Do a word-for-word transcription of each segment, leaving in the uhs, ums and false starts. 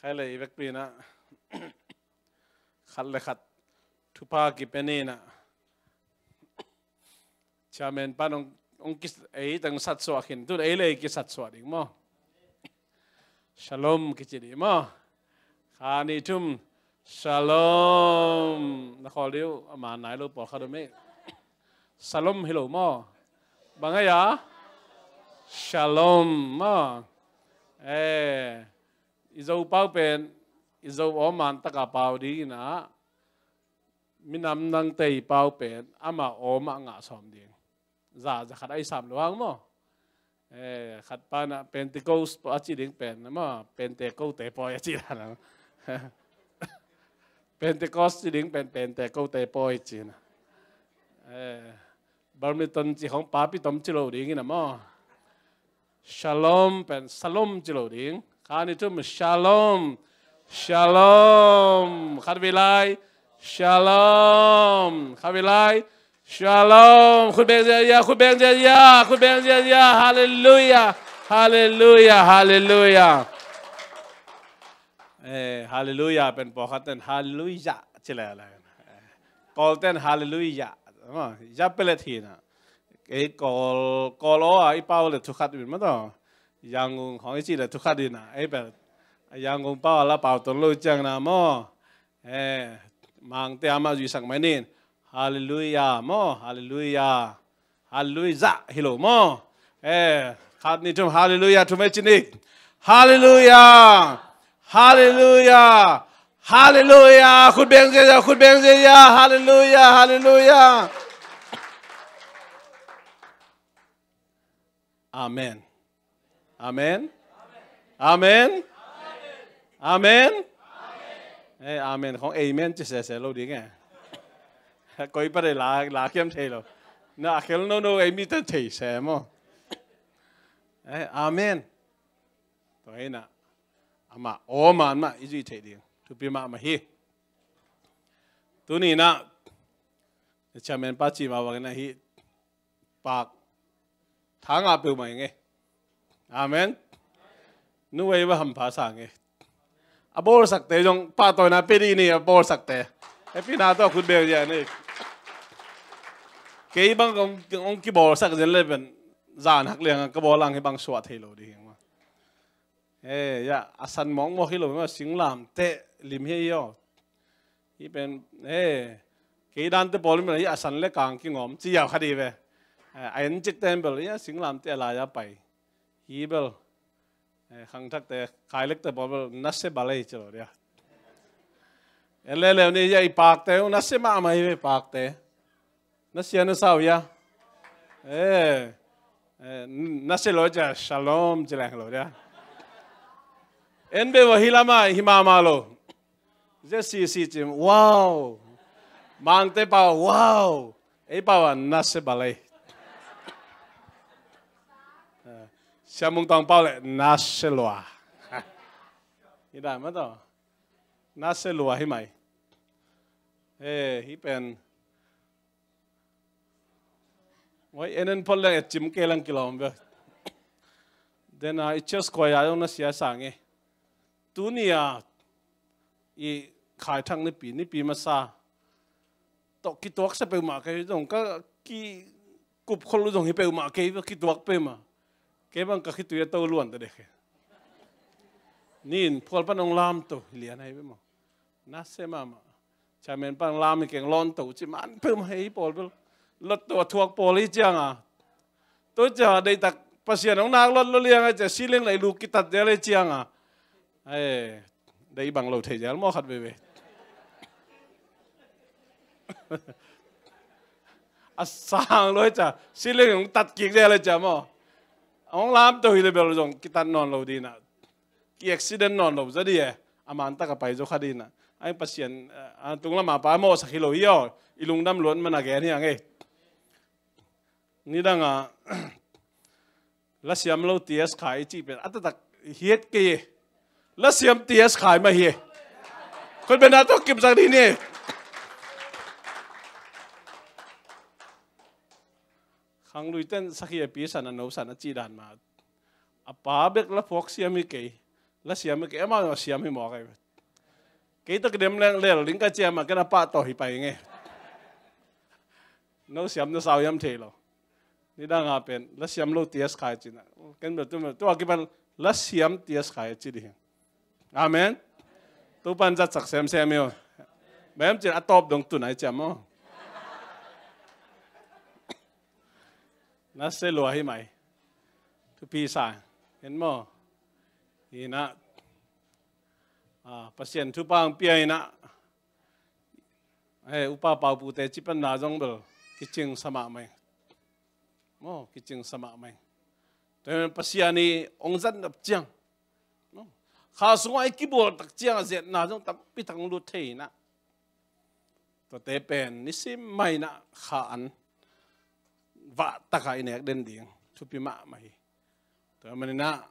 Khai le i vekpi inah khat le khat thupha kipia ni inah, chairman pan hong, hong kis-, ei teng satsuah khin, tun ei le ei kisatsuah ding maw? Shalom kici dih maw? Kha nih thum, shalom. Na khawl dih uh, a man nai lo pawlkhat om ei. Shalom hi lo maw? Bang hei a? Shalom maw? Eh, i Zo pau pen i Zo aw man taka pau ding inah, minam nangte i pau pen ama aw mah ngah sawm ding. Za, za khat a i sam lo hang maw? Eh, khat pa inah Pentecost a ci ding pen maw, Pentecost te pawi a ci dan a. Pentecost ci ding pen Pentecost te pawi ci inah. Eh, Burmese tawh ci khong papi tom ci lo ding inah maw? Shalom pen shalom ci lo ding. Kha nih thum, shalom. Shalom. Khat vei lai. Shalom. Khat vei lai. Shalom. Khut beng ziazia, khut beng ziazia, khut beng ziazia. Halleluiah. Halleluiah. Halleluiah. Eh, halleluiah pen pawlkhat ten halleluiah ci le le. Kawl ten halleluiah. Maw, ya pelet hi inah. Ei Kawl, Kawl aw a i pau le thukhat in maw taw. Yangon khong i ci le thukhat inah. Ei pen Yangon pau a la pau ton lo ciang inah maw? Eh, mangte amah zuihsak mai nin. Halleluiah maw? Halleluiah. Halleluiah hi lo maw? Eh, khat nih thum, halleluiah thum ei ci nih. Halleluiah. Halleluiah. Halleluiah. Khut beng ziazia, khut beng ziazia. Halleluiah. Halleluiah. Amen. Amen. Amen. Amen. Eh, amen khong amen ci sese lo ding e. Koi pa dei la, la kiam thei lo. Na a khel no no ei mi ta thei se maw? Eh, amen. Tua hi inah ama aw man mah i zuih theih ding thupi mahmah hi. Tuni inah chairman pa ci mah bangin ahi, pak thangah peuhmah ing e. Amen. Nu ei va hampha sang e. A bawlsakte zong pahtawina pia dih ni, a bawlsakte. Hehpihna tawh khut beng ziazia ni. Kei bang hong, hong kibawlsak zen le pen zan hak liang a ka bawl ang hi bang suah thei lo dih hi. Eh, ya, a san mawkmawk hi lo, singlamteh lim hi aw. Hi pen, eh, kei dante pawl in bel hi a san le kang kingawm ci yau kha dih ve. Eh, a en cik ten bel hi a singlamteh a lai a pai. Hi bel, eh, khangthakte, khailekte pawl bel nase balei ci lo dia. En le leu ni hi a i pakte, nase mahmah hi ve pakte. Na sia na sau hia? Eh, eh, na sia lo cia shalom ci leng lo dia. En be wa hi lama hi mama lo. Zia si si ci, wow. Mangte pau, wow. Ei pau a na sia balei. Eh, Sia Mung Tawng pau le na sia lua. Hi dan ma to. Na sia lua hi mai. Eh, hi pen. Oi, en en phot leng et cim kei lang kilawm ve. Dena i church choir zong na sia sang e. Tuni a i khaithak nipi, nipi masa tawh kituaksa peuhmah kei zong ka kikup khol zong hi peuhmah kei ve, kituak peuhmah. Kei bang ka khitui a to luan ta dek e. Nin phual pan hong lam to hi lian ahi ve maw? Nase mahmah. Chairman pan lam hi keng lawn to ci man peuhmah hi pawl bel. Lot to a thuak pawl hi cianga. To cianga deihtak Pasian hong nak lot lo lianga cia siling lai lu kitat zel hi cianga. Ai, dei bang lo thei zel maw khat veve. A sang lo hi cia siling hong tat kik zel hi cia maw. Hong lam to hi le bel zong kitat nawn lo dina. Ki accident nawn lo za di e. A man taka pai zo kha dina. Ai Pasian, eh, a tung lama pa mawhsak hi lo hi aw. I lungdam luat mana gen hi ang e. Nidanga lasiam lo T S Khai i cih pen a taktak hiat kei e. Lasiam T S Khai mah hi e. Khut bena tawh kipsak dih ni. Khanglui ten sakhi a pi san a no san a cih dan ma. A pa bek la phuak siam hi kei. La siam hi kei, amau siam hi mawk ahi ve. Kei tawh kidem leng lel ding ka ciam a, ken a pah tawh hi pai nge. No siam na sau hiam thei lo. Nidang a pen la siam lo tias khai cina. Ken bel tu, tu a kipan la siam tias khai ci ding hi. Amen. Topan zatsak semsem hi. Bem cin a tawp dong tun ai ciam maw. Na se lua hi mai. Thupi sa. Hen maw. Hi na. Ah, Pasian thupha ang pia hi na. Eh, Upa Pau Pu te cipan na zong bel kicing sa mahmah hi. Maw, kicing sa mahmah hi. Tua hi Pasian i ong zat nop ciang. Maw. Kha sungah i kibawl tak ciang a zetna zong tampi tak lut thei hi na. Tuate pen nisim mah hi na kha an vah taka i nek den ding thupi mahmah hi. Tua manin ah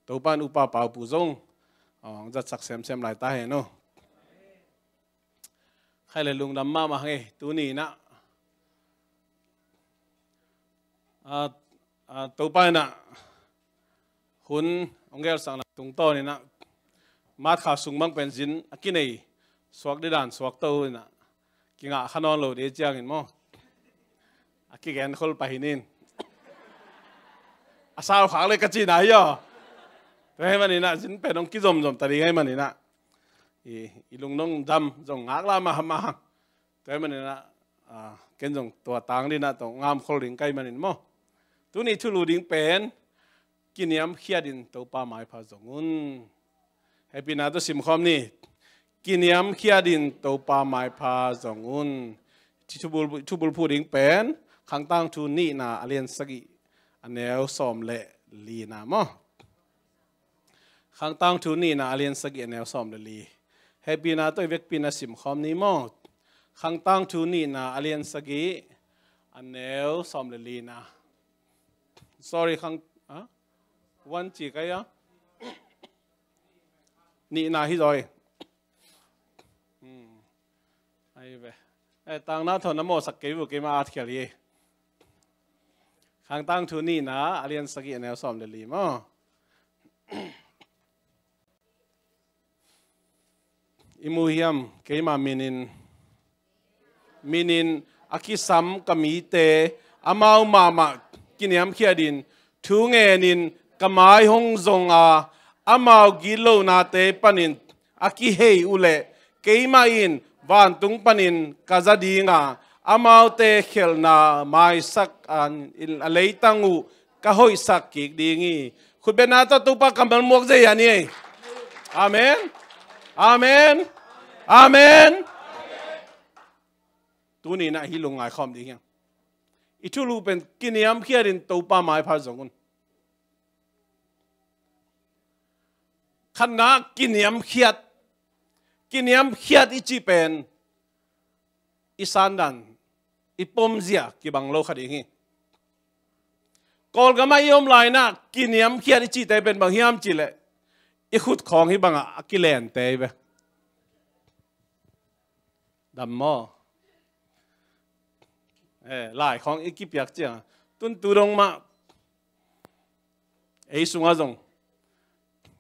Topan Upa Pau Pu zong ong zatsak semsem lai ta hen aw. Khai le lungdam mahmah hang ei, tuni in ah, a, a, Topa in ah hun ong gelsakna tungtawn in ah March kha sung bang pen zin a kinei suak ding dan suak to in ah kingah kha nawn lo ding ciangin maw, a kigen khol pah hi nin. A sau khak le ka cihna hi aw. Tua hi manin ah zin pen ong kizomzom ta ding hi manin ah i, i lungnong dam zong ngak la mahmah hang. Tua hi manin ah, a, ken zong tua tang ding ah tawh ngamkhol ding ka hi manin maw. Tuni thulu ding pen kiniamkhiat in Topa maipha zong un. Hehpihna tawh simkhawm ni. Kiniamkhiat in Topa maipha zong un. Thubul, thubul phu ding pen Khangtang Thu nihna a lian sagih a neu sawm le lina maw. Khangtang Thu nihna a lian sagih a neu sawm le li. Hehpihna tawh i vekpi in ah simkhawm ni maw. Khangtang Thu nihna a lian sagih a neu sawm le lina. Sorry, khang, ha? Wan ci kai a. Nihna hi zaw hi. Hmm. Ai ve. Eh, tangna thawn na mawhsak kei uh, keima at khial hi. Khangtang Thu nihna a lian sagih a neu sawm le li maw. I mu hiam, keima minin, minin a kisam ka mite amau mahmah kiniamkhiat in thu ngenin ka mai hong zong a, amau gitlonate panin a kihei uh leh keimah in vantung panin ka za ding a, amaute khelhna maisak a, a leitang uh ka hoihsak kik ding hi. Khutbetna tawh Topa kammal muak zei a ni ei. Amen. Amen. Amen. Tuni in ah hih lungngai khawm ding hiam. I thulu pen kiniamkhiat in Topa maipha zong un. Khatna, kiniamkhiat. Kiniamkhiat i cih pen i sandan, i pomzia kibang lo kha ding hi. Kawlgam ah i om lai in ah kiniamkhiat i cihte pen bang hiam cih leh i khut khawng hih bangah a kilente hi ve. Dam maw. Eh, lai khawng i kipiak ciang a, tun tu dong mah ei sungah zong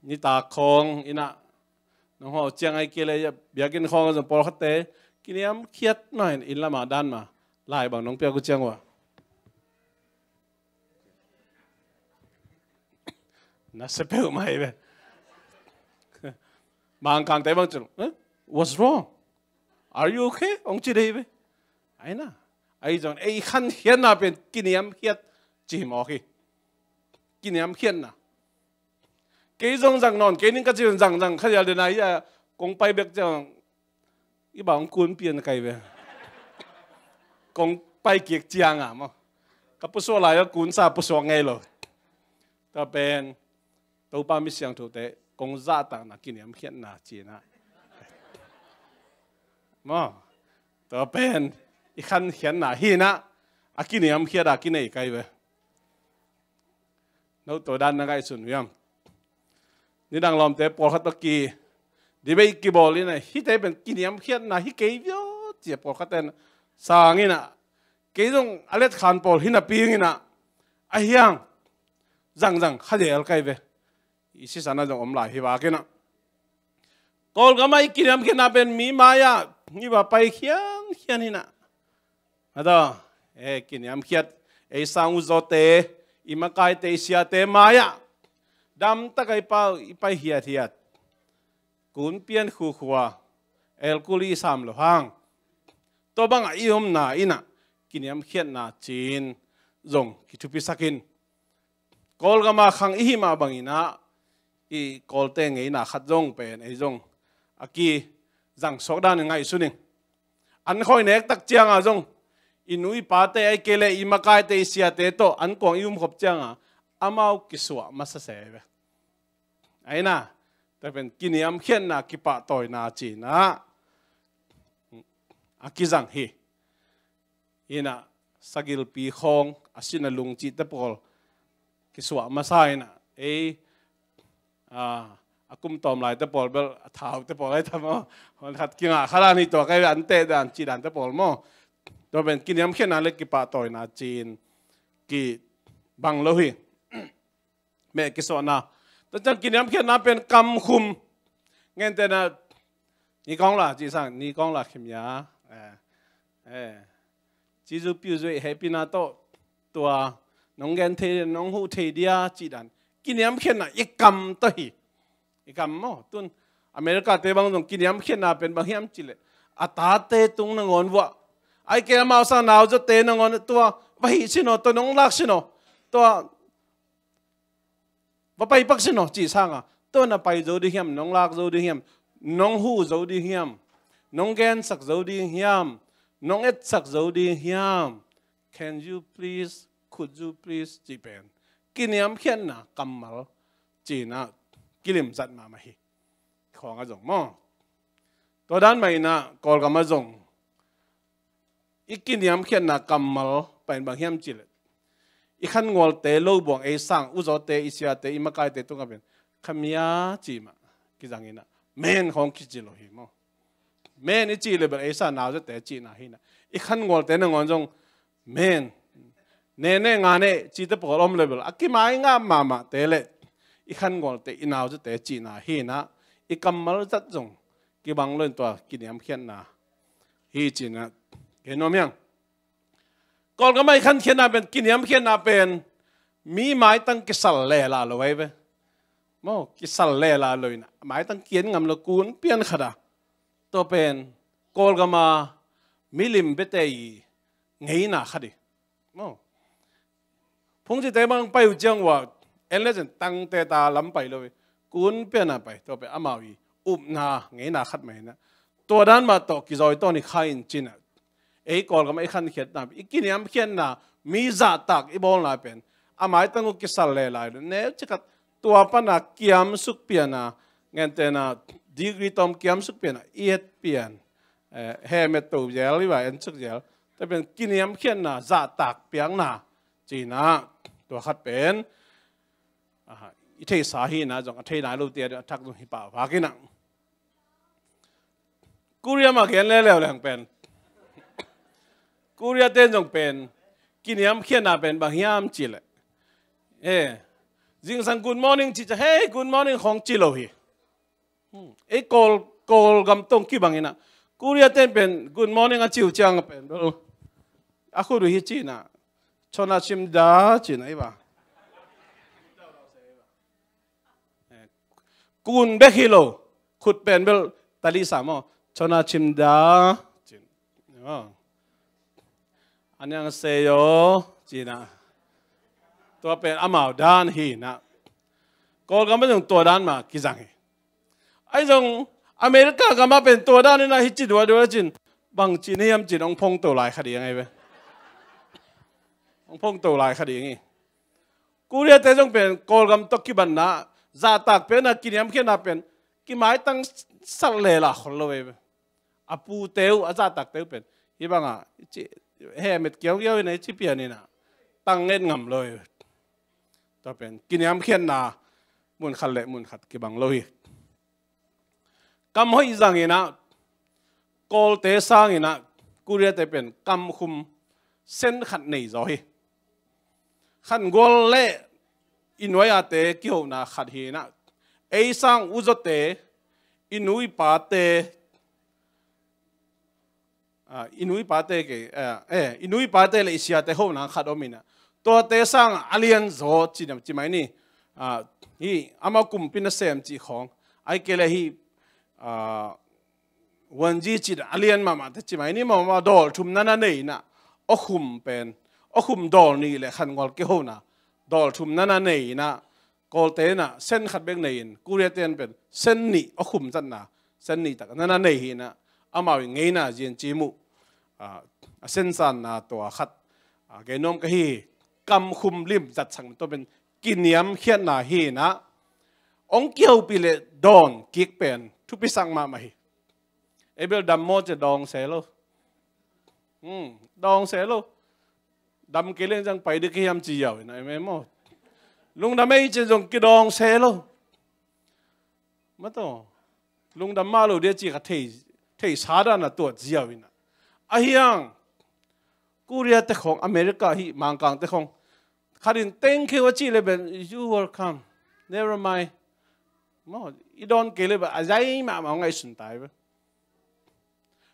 nitak khawng in ah nong hawh ciang a i kile biakinn khawng ah zong pawlkhatte kiniamkhiat mah in, inn lamah dan mah lai bang nong piak uh ciang uh a, na sia peuhmah hi ve. Mangkangte bang cun, eh? What's wrong? Are you okay? Hong ci dei ve. Ai na. Ai zong ei khankhiatna pen kiniamkhiat ci hi mawk hi. Kiniamkhiatna. Kei zong zang nawn kei ning ka ci zong zang zang kha zial den a hi a, kong pai bek ciang i bang kun pian kai ve. Kong pai kik ciang a maw, ka pusuak lai a kunsa pusuak ngei lo. Tua pen Topa mi siangthote kong zahtakna kiniamkhiatna ci in ah maw, tua pen i khankhiatna hi in ah a kiniamkhiat a kinei kai ve. No tua dan na ngaihsun uh hiam? Nidang lawmte pawlkhat tawh ki debate kibawl in ah hihte pen kiniamkhiatna hi kei viau ci a pawlkhat ten sang in ah, kei zong a letkhan pawl hi napi ing in ah, a hiang zangzang kha zel kai ve. i sisan ah zong om lai hi vak inah, Kawlgam ah i kiniamkhiatna pen mi mai-ah i va pai khiankhian inah, a tua, e, kiniamkhiat, ei sang u zawte, i makaite, i siate mai-ah damtak a i pai, i pai hiathiat, kun pian khukhua, elkul i sam lo hang, tua bangah i omna inah kiniamkhiatna ci-in zong kithupisak in, Kawlgam ah khang i hih mah bang inah, i Kawlte ngeina khat zong pen ei zong a kizang suak dan in ngaihsun ing. An khawi nek tak ciangah zong i nu i pate, ahih kei leh i makaite, i siate tawh an kuang i umkhop ciangah amau kisuah masa se ve. Aina, tua pen kiniamkhiatna, kipahtawina ci-in ah a kizang hi. Inah, sagilpi khawng, a sin a lung cihte pawl kisuah masa inah, ei, a, a kum tawm laite pawl bel a thaute pawl ai tam aw. Hon khat kingah kha dan hi, tua kai an teh dan, cih dante pawl maw. Tua pen kiniamkhiatna le kipahtawina ci-in kibang lo hi. Meh kisuahna. Tua ciang kiniamkhiatna pen kamkhum. Ngentehna, ni kong la, ci sang, ni kong la khimia. Eh, eh. Cizu piu zui hehpihna tawh, tua, nong gen thei, nong huh thei dia, cih dan. Kiniamkhiatna, i kam tawh hi. I kam maw, tun America te bang zong kiniamkhiatna pen bang hiam cih leh, a tate tung nangawn vuah, ahih kei leh amau sang nauzawte nangawn tua, va hih sin aw, tua nong lak sin aw, tua va pai pak sin aw, cih sangah, tua na pai zo ding hiam, nong lak zo ding hiam, nong huh zo ding hiam, nong gensak zo ding hiam, nong etsak zo ding hiam, can you please, could you please, cih pen kiniamkhiatna kammal ci-in ah kilimzat mahmah hi. Khawng ah zong maw, tua dan mah in ah Kawlgam ah zong i kiniamkhiatna kammal pen bang hiam cih leh, i khangualte, lobuang, ei sang u zawte, i siate, i makaite tungah pen, "Come here," ci mah kizang in ah, "Man," khawng kici lo hi maw. "Man" i cih leh bel ei sang nauzawte cihna hi in ah, i khangualte nangawn zong "Man," "Nene, ngane," cihte pawl om leh bel a kimai ngap mahmahte leh i khangualte, i nauzawte cihna hi in ah, i kammal zat zong kibang lo in tua kiniamkhiatna hi ci-in ah gen nuam hi ing. Kawlgam ah i khankhiatna pen, kiniamkhiatna pen mi maitang kisal lela lo ahi ve. Maw, kisal lela lo in ah, maitang ki-en ngam lo, kun pian khat ah. Tua pen Kawlgam ah milim biate i ngeina khat hi. Maw, phungcite bang pai uh ciang uh ah, en le cin tangte ta lam pai lo hi. Kun pian ah pai, tua pen amau i upna, ngeina khat mah hi in ah, tua dan mah tawh kizawi tawn hi kha in ci-in ah, ei Kawlgam ah i khankhiatna, i kiniamkhiatna, mi zahtak i bawlna pen a maitang uh kisal lela lo in, neuci khat tua pan ah kiamsuk pian ah, ngentehna degree tawm kiamsuk pian ah, i et pian, eh, hemet to zel, i va ensuk zel. Tua pen kiniamkhiatna, zahtak piakna ci-in ah, tua khat pen, aha, i theisa hi in ah, zong a thei nai lote a thak zong hi pah vak in ah. Korea mah gen leuleu leng pen, Korea ten zong pen kiniamkhiatna pen bang hiam cih leh, eh, zingsang "Good morning" cih ciang, "Hey, good morning," khawng ci lo hi. Hmm. Ei Kawl, Kawlgam tawh kibang in ah, Korea ten pen "Good morning" a ci uh ciang pen, a khut uh hi ci-in ah, "Chona chimda," ci-in ah, i va, eh, kun bek hi lo, khut pen bel tali sa maw, "Chona chimda," ci-in, maw, "Annyeonghaseyo," ci-in ah. Tua pen amau dan hi in ah, Kawlgam ah zong tua dan mah kizang hi. Ahi zong America gam ah pen tua dan in ah hi ci duadua cin, bang ci-in hiam cin, hong phongto lai kha ding ahi ve. Hong phongto lai kha ding hi. Korea te zong pen Kawlgam tawh kibatna, zahtak piakna, kiniamkhiatna pen kimaitang sal lela khol lo ahi ve. A pute uh, a zahtakte uh pen hih bangah, i ci, hemet kiaukiau in ah, i ci pian in ah, tang et ngam lo hi. Tua pen kiniamkhiatna mun khat le mun khat kibang lo hi. Kam hoih zang in ah, Kawlte sang in ah, Korea te pen kamkhum sen khat nei zaw hi. Khangual le i nuai-ate kihona khat hi in ah, ei sang u zawte, i nu i pate, ah, i nu i pate ke, ah, eh, i nu i pate le i siate hona khat om inah, tuate sang a lian zaw ci, ci mai ni. Ah, hi amau kumpi nasem cih khawng, ai ke le hi, ah, wanji cih a lian mahmah te ci mai ni. Mahmah dawl thum nana nei inah, aw khum pen, aw khum dawl nih le khan ngual kihona dawl thum nana nei inah, Kawlte inah sen khat bek nei in, Korea te in pen sen nih aw khum zatna, sen nih tak nana nei hi inah, amau i ngeina zian ci muh, ah, a sensanna tua khat, ah, gei nuam ka hi. Kam khum lim zat sak tua pen kiniamkhiatna hi inah, ong kihopih le dawn kik pen thupisak mahmah hi. Ei bel dam maw ci dawng se lo. Hmm, dawng se lo. Dam kei leng zang pai ding ka hiam ci ziau inah, em, em maw. Lungdam ei ci zong kidawng se lo. Mataw. Lungdam mah lo dia ci kha thei, thei sa dan a tuat ziau inah. A hiang Korea te khawng, America hi, Mangkang te khawng, khat in thank you a cih le ben, you welcome, never mind. Maw, i dawn kei le ben a zai mahmah ngaihsun tai ve.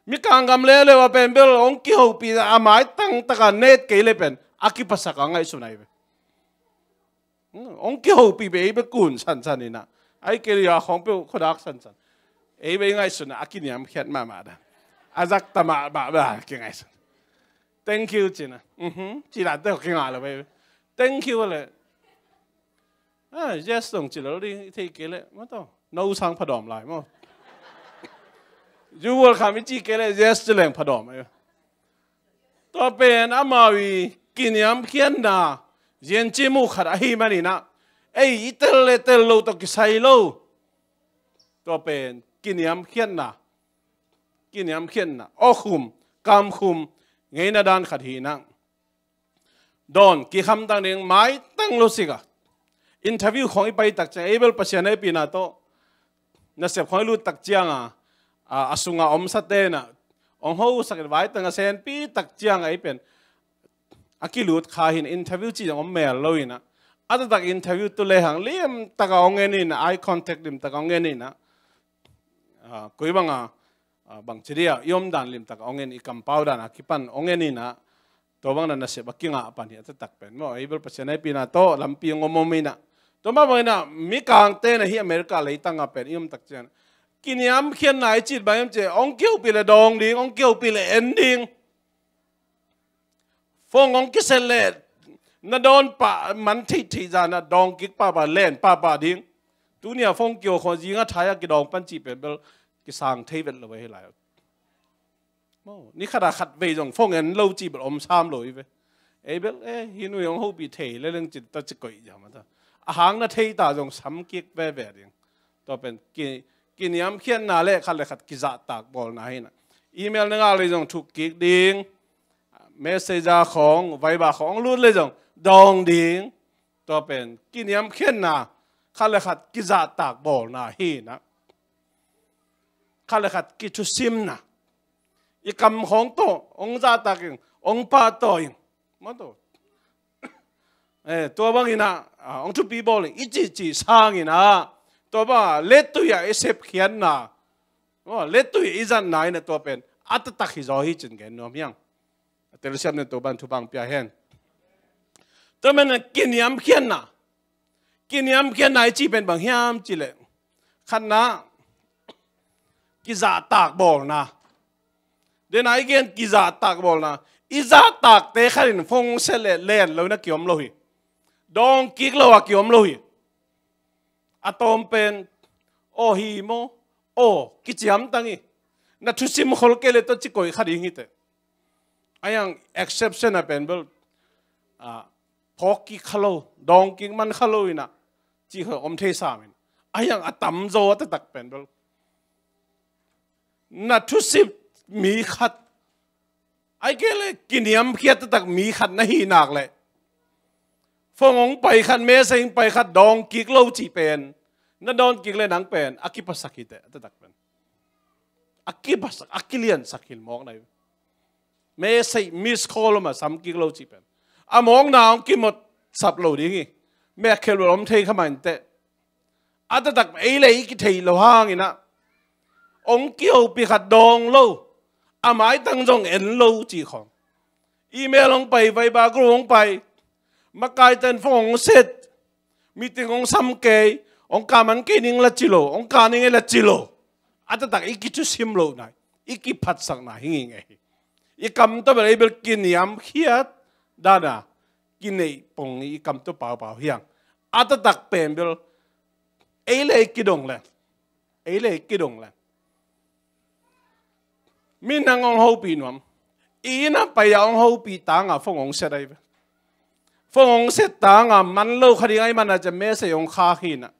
Mikang gam leuleu a pen bel ong kihopih a maitang taka net kei le pen a kipasak a ngaihsun ai ve. Ong kihopih be ei be kun sansan inah, ai ke lia khawng peuh khuadak sansan. Ei be i ngaihsun a kiniamkhiat mahmah dan, a zakta mahmah ba kingaihsun. Thank you cina. Mhm. Cina te kingah lo be. Thank you le. Ah, yes dong ci lo ding, i thei kei le, mataw. No sang phadawm lai maw. You welcome i ci kei le, yes ci leng phadawm ai. Tua pen amau i kiniamkhiatna zian ci muh khat ahi man inah, ei i tel le tel lo tawh kisai lo. Tua pen kiniamkhiatna, kiniamkhiatna, aw khum, kam khum, ngeina dan khat hi inah. Dawn kik hamtang ding maitang lo sik a. Interview khawng i pai tak ciang, ei bel Pasian a i pina tawh, nasep khawng i lut tak ciang a, a, a sunga omsa te inah ong hosak in, vaitang a senpi tak ciang a ei pen a kilut kha hi inah, interview ci zong om mel lo inah. A taktak interview tu le hang lim taka ong en inah, eye contact lim taka ong en inah. Ah, koi banga, ah, bang ci dia, i om dan lim taka ong en, i kampau dan a kipan ong en inah. Tua bang na nasep a kingah pan hi a taktak pen maw, ei bel Pasian a i pina tawh lampi ong om om inah. Tua mah bang inah Mikang te na hi America leitang a pen i om tak ciang, kiniamkhiatna i cih bang hiam ci, ong kihopih le dawng ding, ong kihopih le en ding. Phone ong kisel le na dawn pah man theihtheih zan a dawng kik pahpah, len pahpah ding. Tuni a phone kiho khawng zinga thai a kidawng pan cih pen bel kisang thei vet lo hi lai. Maw, ni khat a khat vei zong phone en lo cih bel om sam lo hi ve. Ei bel, eh, hi nui ong hopih thei le leng cih ta ci koih ziau mataw. A hang na thei ta zong sam kik veve ding. Tua pen ki, kiniamkhiatna le khat le khat kizahtak bawlna hi inah. Email na ngak le zong thuk kik ding. Messenger khawng, Viber khawng lut le zong dawng ding. Tua pen kiniamkhiatna, khat le khat kizahtak bawlna hi inah. Khat le khat kithusimna. I kam khawng tawh ong zahtak in, ong pahtawi in. Mataw. Eh, tua bang inah, ah, ong thupi bawl in, i cihcih sang inah, tua bang a lettui a i sepkhiatna, oh, lettui a i zatna inah tua pen a taktak hi zaw hi cin gen nuam hiang. A telsiam nen tua bang thupha ong pia hen. Tua man a kiniamkhiatna, kiniamkhiatna i cih pen bang hiam cih leh, khatna, kizahtak bawlna. Dena i gen kizahtak bawlna. I zahtakte khat in phone set le len lo na kiom lo hi. Dawng kik lo a kiom lo hi. A tawm pen, aw hi maw, aw, kiciamtang hi. Na thusim khol kei le tua ci koih kha ding hi teh. A hiang exception a pen bel, ah, phawk kik kha lo, dawng kik man kha lo inah, ci kha om thei sam in. A hiang a tamzaw a taktak pen bel, na thusim mi khat, ai ke le kiniamkhiat taktak mi khat na hi nak leh, phone ong pai khat, message ong pai khat, dawng kik lo cih pen, na dawn kik le nang pen a kipasak hi teh, a taktak pen. A kipasak, a kiliansak hi mawk na hi. Message, miss call om a sam kik lo cih pen, a mawkna ong kimawtsap lo ding hi. Mekkhel bel om thei kha mah in teh. A taktak ei le i kitheih loh hangin ah hong kihopih khat dawng lo, a maitang zong en lo cih khawng. Email hong pai, Viber group hong pai, makaite in phone hong set, meeting hong sam kei, hong kah man kei ning la ci lo, hong kah ning ei la ci lo. A taktak i kithusim lohna, i kiphatsakna hi ngei ngei hi. I kam tawh bel ei bel kiniamkhiat dan a kineih pong i kam tawh paupau hi hang. A taktak pen bel ei le i kidong leng, ei le i kidong leng, mi nang hong hopih nuam. I inn ah pai a hong hopih tang a phone hong set ahi ve. Phone hong set tang a man lo kha ding ahih man a, ciah message hong khak hi in ah,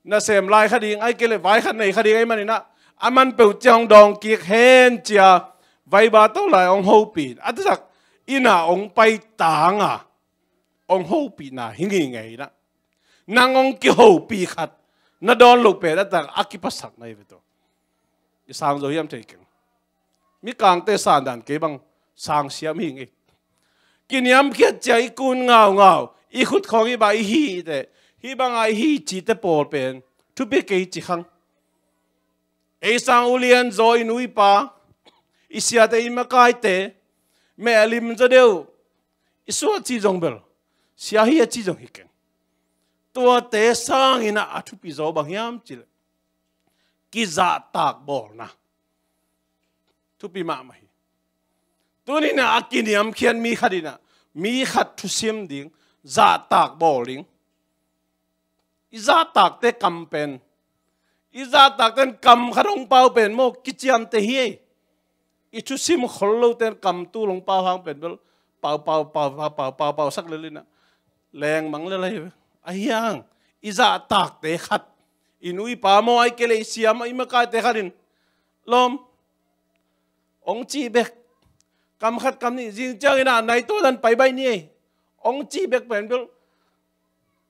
nasem lai kha ding ahih kei leh vai khat nei kha ding ahih manin ah, a man peuh ciang hong dawng kik hen ci a, Viber tawh lai hong hopih. A taktak inn ah hong pai tang a hong hopihna hi ngei ngei in ah, nang hong kihopih khat na dawn loh pen a taktak a kiphasakna hi ve tawh. I sang zo hiam thei keng. Mikangte san dan kei bang sang siam hi ngei. Kiniamkhiat ciang i kun ngaungau, i khut khawng i bang i hi te, hih bang a i hi cite pawl pen thupi kei ci khang. Ei sang ulian zaw, i nu i pa, i siate, i makaite, meh a lim zaw deuh, i suah ci zong bel, sia hi a ci zong hi keng. Tuate sangin ah a thupi zaw bang hiam cih leh kizahtak bawlna thupi mahmah hi. Tuni in ah a kiniamkhiat mi khat in ah mi khat thusim ding, zahtak bawl ding. I zahtakte kam pen, i zahtakte in kam khat hong pau pen maw, kiciamteh hi ei. I thusim khol lote in kam tul hong pau hang pen bel pau pau pau pau pau pau pau sak lel in ah lengmang lel ahi ve. Ahi hang i zahtakte khat, i nu i pa maw, ahih kei leh i siam, i makaite khat in lawm hong cih bek, kam khat kam nih, zing ciangin ah nai tua dan pai baih ni ei, hong cih bek pen bel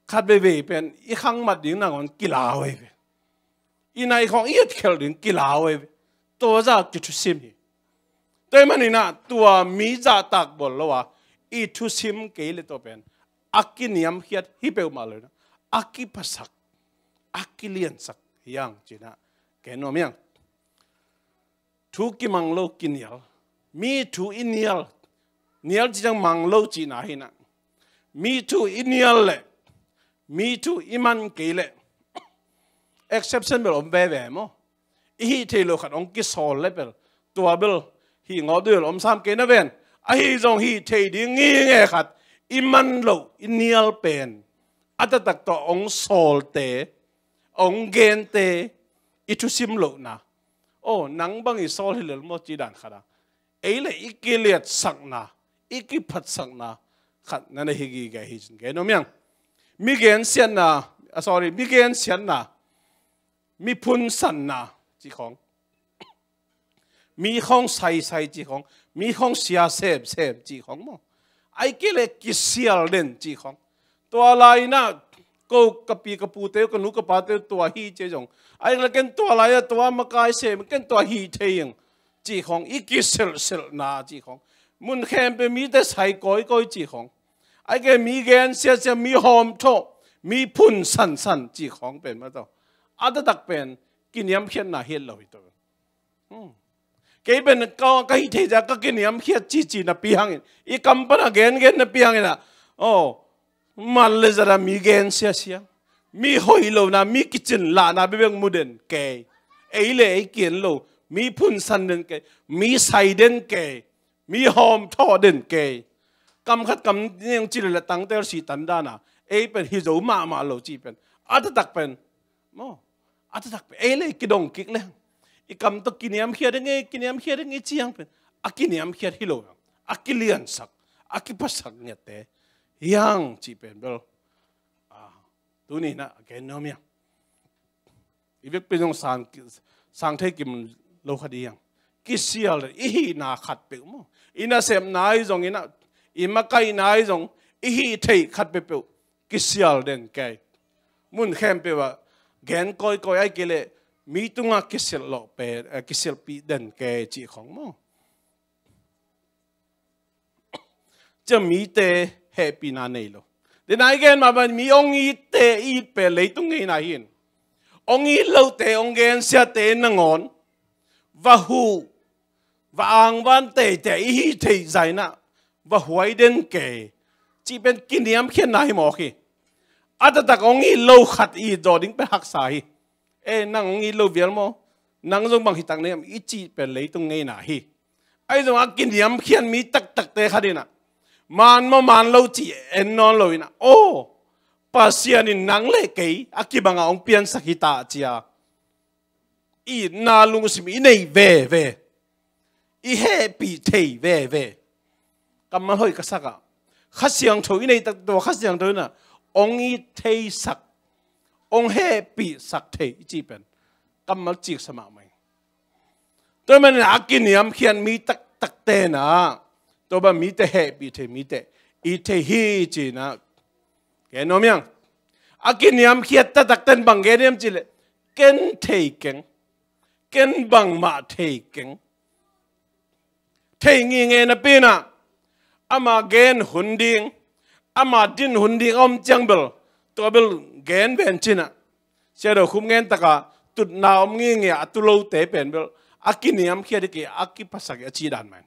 khat veivei pen i khangmat ding nangawn kilau ahi ve. I nai khawng i etkhelh ding kilau ahi ve. Tua zah kithusim hi. Tua ahih manin ah tua mi zahtak bawl lo a i thusim kei leh tua pen a kiniamkhiat hi peuhmah lo in ah, a kiphasak, a kiliansak hi hang ci-in ah gen nuam hi hang. Thu kimang lo kinial. Mi thu i nial. Nial ci ciang mang lo cihna hi in ah. Mi thu i nial leh mi thu i man kei leh exception bel om veve maw. I hih theih loh khat hong kisawl leh bel tua bel hih ngawp ding bel om sam kei na ven. Ahi zong hih theih ding ngingei khat i man loh i nial pen a taktak tawh hong sawlte, hong gente i thusim lohna. Aw, nang bang i sawl hi lel maw cih dan khat a, ei le i kiliatsakna, i kiphatsakna khat na na hi gige hi ci-in gen nuam hi hang. Mi gensiatna, ah, sorry, mi gensiatna, mi phunsanna cih khawng, mi khawng saisai cih khawng, mi khawng sia semsem cih khawng maw, ahih kei leh kisial den cih khawng. Tua lai-in ah ko ka pi ka pute uh, ka nu ka pate uh tua hi ci zong, ahih leh ken tua lai-ah tua makai sem, ken tua hi thei ing cih khawng, i kiselhselhna cih khawng, mun khempeuh mite sai kawikawi cih khawng, ahih kei leh mi gensiasia, mi hawmthawh, mi phunsansan cih khawng pen mah tawh a taktak pen kiniamkhiatna hi lo hi tawh. Hmm. Kei pen ka, ka hih theih zah ka kiniamkhiat cici napi hangin, i kam pan a gengen napi hangin ah, aw, man le zat a mi gensiasia, mi hoih lohna, mi kicinlahna bekbek mu den kei. Ei le ei ki-en lo, mi phunsan den kei, mi sai den kei, mi hawmthawh den kei. Kam khat kam nih hong ci leh tangtel sih tan dan a, ei pen hi zo mahmah lo cih pen a taktak pen maw, a taktak pen ei le ei kidong kik leng, i kam tawh kiniamkhia ding ei, kiniamkhia ding ei ci hang pen a kiniamkhiat hi lo, a kiliansak, a kiphasak ngiatte hi hang cih pen bel, ah, tuni-in ah gen nuam hi hang. I vekpi zong sang, sang thei kim lo khat hi hang. Kisial den, i hihna khatpeuh maw, i nasepna ahi zongin ah, i makaihna ahi zong, i hih theih khat peuhpeuh kisial den kei. Mun khempeuh ah gen kawikawi, ahih kei leh mi tungah kisilh lawh pen, eh, kisilhpih den kei cih khawng maw. Ciah mite hehpihna nei lo, Denai gen mah bang mi hong itte it pen leitung ngeina hi. Hong it lote, hong gensiate nangawn va huh, va angvan teitei i hih theih zainah va huai den kei cih pen kiniamkhiatna hi mawk hi. A taktak hong it lo khat it zaw ding pen haksa hi. E, nang hong it lo vial maw? Nang zong bang hitak nei am i cih pen leitung ngeina hi. Ahi zong a kiniamkhiat mi taktakte khat inah man maw man lo cih en nawn lo inah, aw, Pasian in nang le kei a kibangah hong piansak hi ta cia itna lungsim i nei veve, i hehpih thei veve. Kammal hoih ka sakah Kha Siangtho i nei tak tua Kha Siangtho inah hong it theisak, hong hehpihsak thei i cih pen kammal ciksa mahmah hi. Tua manin a kiniamkhiat mi taktak tenah tua bang mite hehpih thei, mite it thei hi cinah gen nuam hiang. A kiniamkhiat taktak ten bang gen hiam cihleh, ken thei keng, ken bangmah thei keng. Thei ngingei napi inah ama gen hun ding, ama din hun ding a om ciang bel, tua bel gen ven cinah, Sia Do Khum ngen takah tutna om ngingei a tu lote pen bel a kiniamkhiat hi kei, a kiphasak hi a cih dan mah hi.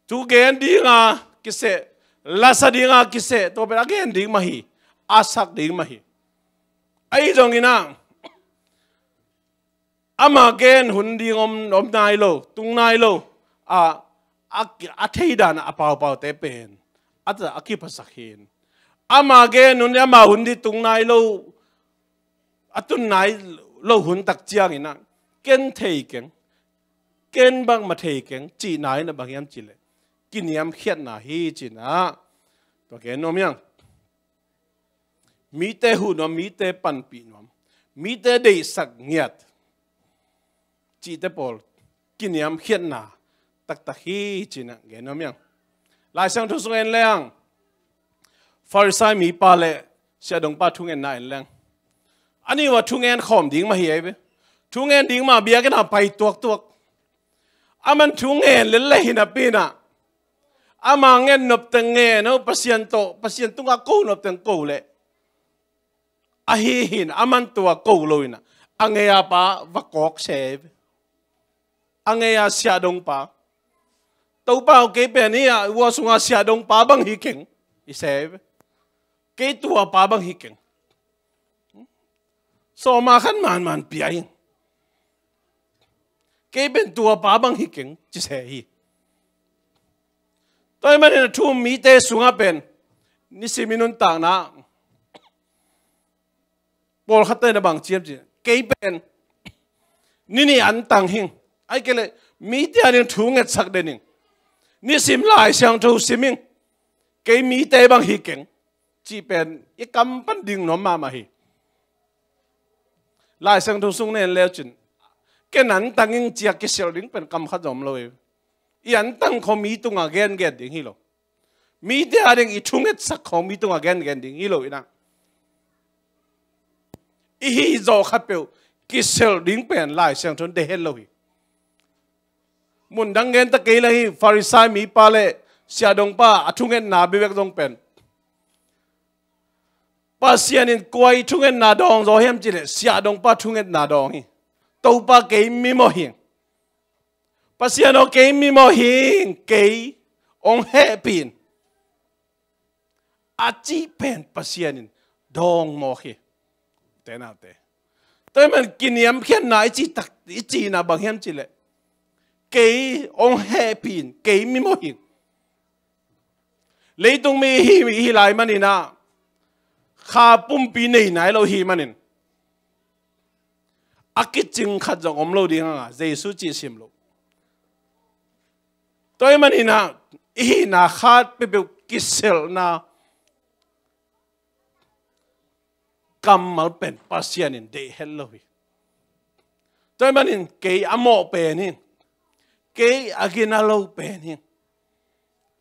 Thu gen dinga kiseh, lasa dinga kiseh, tua pen a gen ding mah hi, a sak ding mah hi. Ahi zongin ah ama gen hun ding om, om nai lo, tung nai lo, a, a, a theidan a paupaute pen a, a kiphasak hi. Ama gen hun, ama hun ding tung nai lo, a tun nai lo hun tak ciangin ah ken thei keng, ken bangmah thei keng cihna in a bang hiam cihleh, kiniamkhiatna hi cinah tua gen nuam hiang. Mite huh nuam, mite panpih nuam, mite deihsak ngiat cihte pawl kiniamkhiatna taktak hi cinah gen nuam hiang. Lai Siangtho sung en leng, Farisai mipa le siahdongpa thungetna en leng, a nih uh a thungen khawm ding mah hi ei ve. Thungen ding mah biakinn ah pai tuaktuak. A man thungen lel le hi napi inah ama ngen nop teng ngen uh, Pasian tawh, Pasian tungah ko nop teng ko leh, ahi hin a man tua ko lo inah a ngei-a pa va kawk se ei ve. A ngei-a siahdongpa, Topa aw, kei pen hi a, ua sunga siahdongpa bang hi keng i se ei ve. Kei tuapa bang hi keng. Sawma khan manman pia hi. Kei pen tuapa bang hi keng ci se hi. Tua ahih manin a thu um mite sungah pen nisim i nuntakna pawlkhatte na bang ci hiam cih, kei pen ni nih an tang hing, ahih kei leh mite ading thu ngetsak den hing, nisim Lai Siangtho sim hing, kei mite bang hi keng cih pen i kam pan ding nuam mahmah hi. Lai Siangtho sung na en leu cin, ken an tang hing ci-a kiselh ding pen kam khat zong om lo hi. I an tang khawng mi tungah gengen ding hi lo. Mite ading i thungetsak khawng mi tungah gengen ding hi lo inah, i hih zawh khatpeuh kiselh ding pen Lai Siangtho in deih het lo hi. Mundang gen ta kei leng hi, Farisai mipa le siahdongpa a thungetna bekbek zong pen Pasian in kua i thungetna dawng zaw hiam cihleh siahdongpa thungetna dawng hi. Topa, kei mimawh hing. Pasian aw, kei mimawh hing, kei hong hehpih in a cih pen Pasian in dawng mawk hi. Tenaute, tua ahih man kiniamkhiatna i cih tak, i cihna bang hiam cihleh, kei hong hehpih in, kei mimawh hing. Leitung mi hi, hi lai manin ah kha pumpi nei nai lo hi manin a kicing khat zong om lo ding hang a, Jesu cih sim lo. Tua ahih manin ah i hihna khat peuhpeuh kiselhna kammal pen Pasian in deih het lo hi. Tua ahih manin kei a mawh pen hi, kei a gina lo pen hi,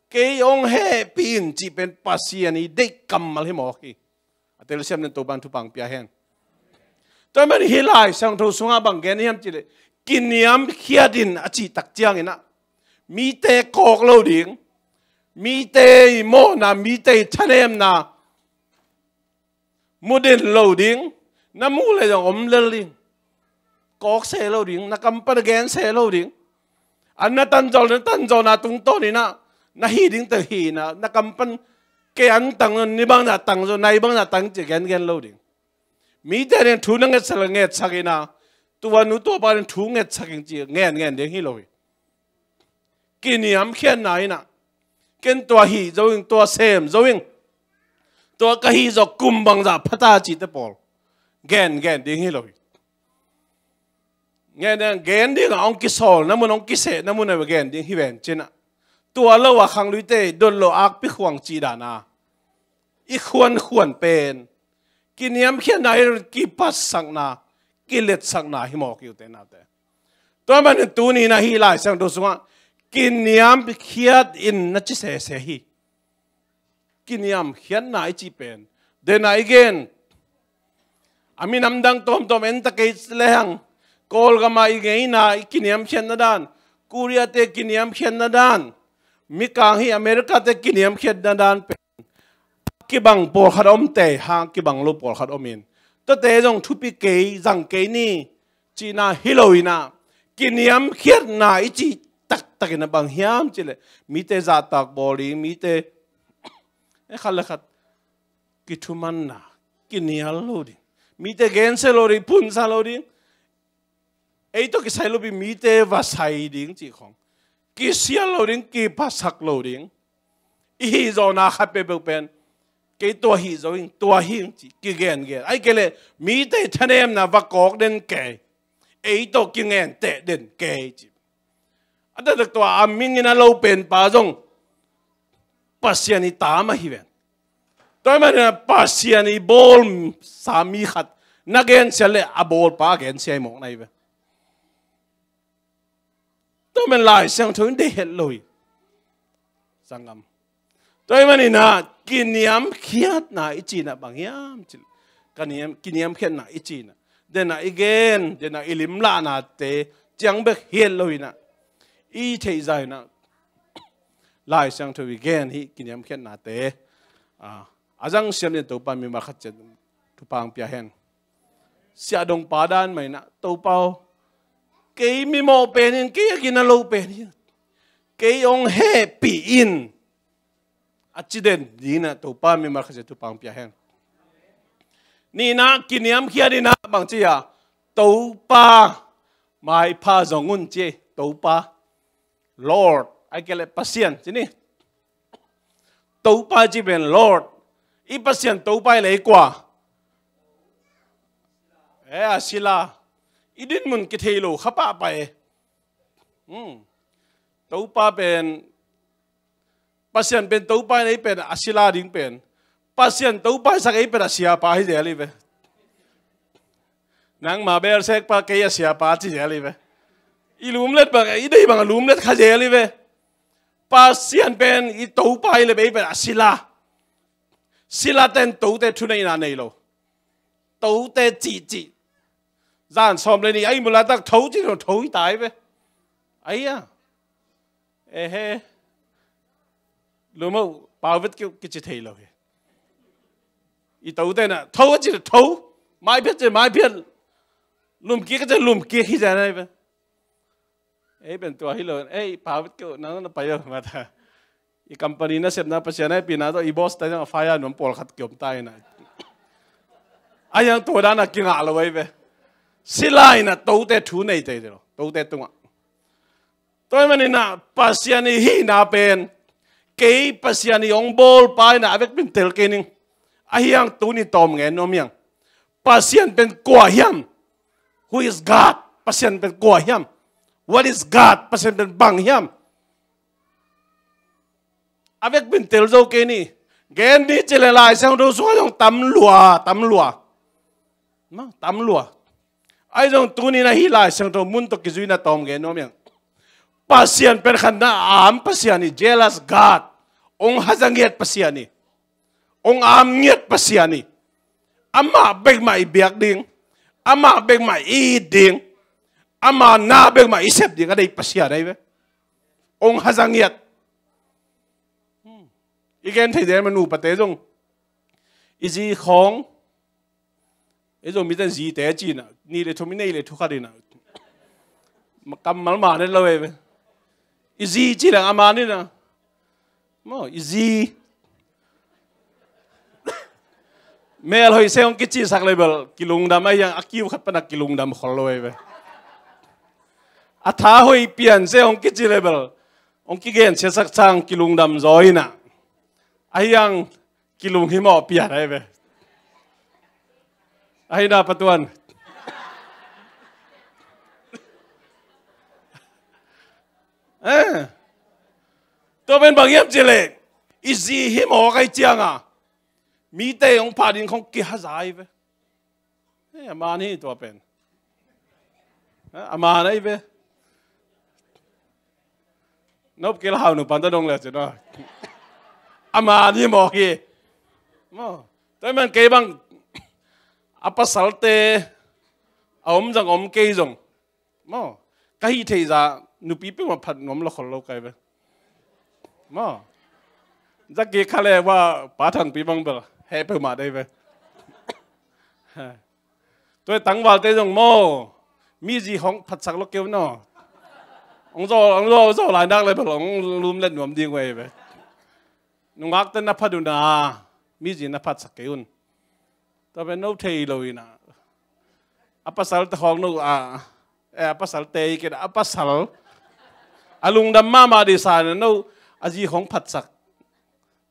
kei hong hehpih in cih pen Pasian i deih kammal hi mawk hi. A telsiam nen Topa'n thupha pia hen. Tua ahih manin hih Lai Siangtho sungah bang gen hiam cihleh, kiniamkhiat in a cih tak ciangin ah mite kawk lo ding, Mite i mawhna, mite i thanemna mu den lo ding. Na muh le zong om lel ding. Kawk se lo ding. Na kam pan gen se lo ding. A na tanzawh, na tanzawhna tungtawn in ah na hih ding teng hih in ah, na kam pan kei an tang, ni bang na tang zaw, nai bang na tang ci gengen lo ding. Mite ning thu na ngetsak le ngetsak in ah, tua nu tua pa ning thu ngetsak ing ci ngen ngen ding hi lo hi. Kiniamkhiatna in ah, ken tua hih zo ing, tua sem zo ing, tua ka hih zawh kum bangzah pha ta cihte pawl gen gen ding hi lo hi. Ngen ding, gen ding a hong kisawl na mun, hong kiseh na mun a gen ding hi ven cin ah. Tua lo a khangluite dot lo akpi khuang cih dan a, i khuankhuan pen kiniamkhiatna hi lo, kipatsakna, kiletsakna hi mawk hi ute naute. Tua manin tuni in ah hih Lai Siangtho sungah kiniamkhiat in na ci sese hi. Kiniamkhiatna i cih pen, den a i gen, a minam dang tawmtawm en ta kei lehang, Kawlgam ah i ngeina i kiniamkhiatna dan, Korea-te kiniamkhiatna dan, mikang hih America-te kiniamkhiatna dan pen kibang pawlkhat a om tei hang, kibang lo pawlkhat om in, tuate zong thupi kei, zang kei ni cihna hi lo in ah, kiniamkhiatna i cih taktak in ah bang hiam cih leh, mite zahtak bawl ding, mite, eh, khat le khat kithumanna, kinial lo ding, mite gensia lo ding, phunsa lo ding, ei tawh kisai lo pi, mite va sai ding cih khong, kisial lo ding, kipatsak lo ding. I hih zawhna khat peuhpeuh pen kei tua hih zo ing, tua hi ing cih kigengen. Ahih kei leh mite thanemna va kawk den kei, ei tawh kingenteh den kei cih. A taktak tua a mingin a lo penpa zong Pasian i ta mah hi ven. Tua ahih manin ah Pasian i bawlsa mi khat na gensia leh a bawlpa a gensia hi mawk na hi ve. Tua ahih manin Lai Siangtho in deih het lo hi. Sanggam. Tua ahih manin ah kiniamkhiatna i cihna bang hiam cih leh, kiniamkhiatna i cihna, den a i gen, den a i limlahnate ciang bek hi het lo in ah, i theihsa in ah Lai Siangtho i gen hih kiniamkhiatnate a zang siam den Topa mimal khat ciat thupha hong pia hen. Siahdongpa dan mah in ah, Topa aw, kei mimawh pen in, kei a gina lo pen in, kei hong hehpih in, a ci den ding in ah Topa mimal khat ciat thupha hong pia hen. Nihna, kiniamkhiat in ah bang ci a, Topa maipha zong un ci, Topa, Lord, ahih kei leh Pasian ci ni. Topa ci pen Lord. I Pasian Topa i lei kua? Eh, a sila. I dinmun kithei lo kha pahpah e. Hmm. Topa pen, Pasian pen Topa i lei pen a sila ding pen, Pasian Topa i sak ei pen a siapa hi zel hi ve. Nangma belsek pa, kei a siapa ci zel hi ve. I lumlet bang, i deih bang a lumlet kha zel hi ve. Pasian pen i Topa i lei pen a sila. Sila ten tote thuneihna nei lo. Tote cihcih. Zan sawm le nih a ihmu laitak tho ci lo, tho hi ta hi ve. Aia. Ehe. Lum o, pau vet keuh kici thei lo hi. I tote na tho a ci tho. Maiphiat ci maiphiat. Lumkik a ci lumkik hi zel hi ve. Ei pen tua hi lo, ei, pau vet keuh, nang na pai o, mata. I company nasepna, Pasian a hehpihna tawh i boss ta zong a fire nuam pawlkhat kiom ta hi na. A hiang tua dan a kingah lo ahi ve. Sila in ah tote thu nei tei lo, tote tungah. Tua ahih manin ah Pasian i hihna pen, kei Pasian i hong bawlpa in ah a vekpi in tel kei ning. A hiang tuni tawm ngen nuam hiang. Pasian pen kua hiam? Who is God? Pasian pen kua hiam? What is God? Pasian pen bang hiam? A vekpi in tel zo kei ni. Gen ni ci leh Lai Siangtho sungah zong tam lua, tam lua. Maw, tam lua. Ahi zong tuni in ah hih Lai Siangtho mun tawh kizui in ah tawm gen nuam hiang. Pasian pen khatna a am Pasian hi, jealous God. Hong hazangiat Pasian hi. Hong amngiat Pasian hi. Amah bekmah i biak ding, amah bekmah i it ding, ama na bekmah i sep ding a deih Pasian ahi ve. Hong hazangiat. I gen thei den mah nupate zong i zi khawng, ei Zomite in zite ci-in ah, nih le thum i neih le thu khat in ah, kammal man het lo ei ve. I zi ci leng a man in ah, maw, i zi. Melhoih se hong kicisak leh bel kilungdam, ahi hang a kiu khat pan ah kilungdam khol lo ei ve. A tha hoih pian se hong kici leh bel hong kigensiatsak ciang kilungdam zaw in ah, ahi hang kilunghimawh pian ei ve. Ahi na Pa Tuan. Eh. Tua pen bang hiam cih leh i zi hi mawk ahih ciang a, mite hong phat ding khawng kihaza ei ve. Eh, a man hi tua pen. Eh, a man ei ve. Nop kei la hau nu pan ta dong le cin a, a man hi mawk hi. Maw. Tua ahih man kei bang a pasalte a om zong om kei zong, maw, ka hih theih zah nupi peuhmah phat nuam lo khol lo ka hi ve. Maw. Zaki kha le va Pa Thangpi bang bel heh peuhmah dei ve. Tua hi tangvalte zong maw, mi zi hong phatsak lo kei un aw. Hong zaw, hong zaw, zaw lai nak le bel hong lum let nuam ding uh ei ve. Nungakte na phat un a, mi zi na phatsak kei un. Tua pen no thei lo in a, a pasalte khawng no a, eh, a pasalte hi kei a, a pasal a lungdam mahmah ding sa in a, no a zi khawng phatsak,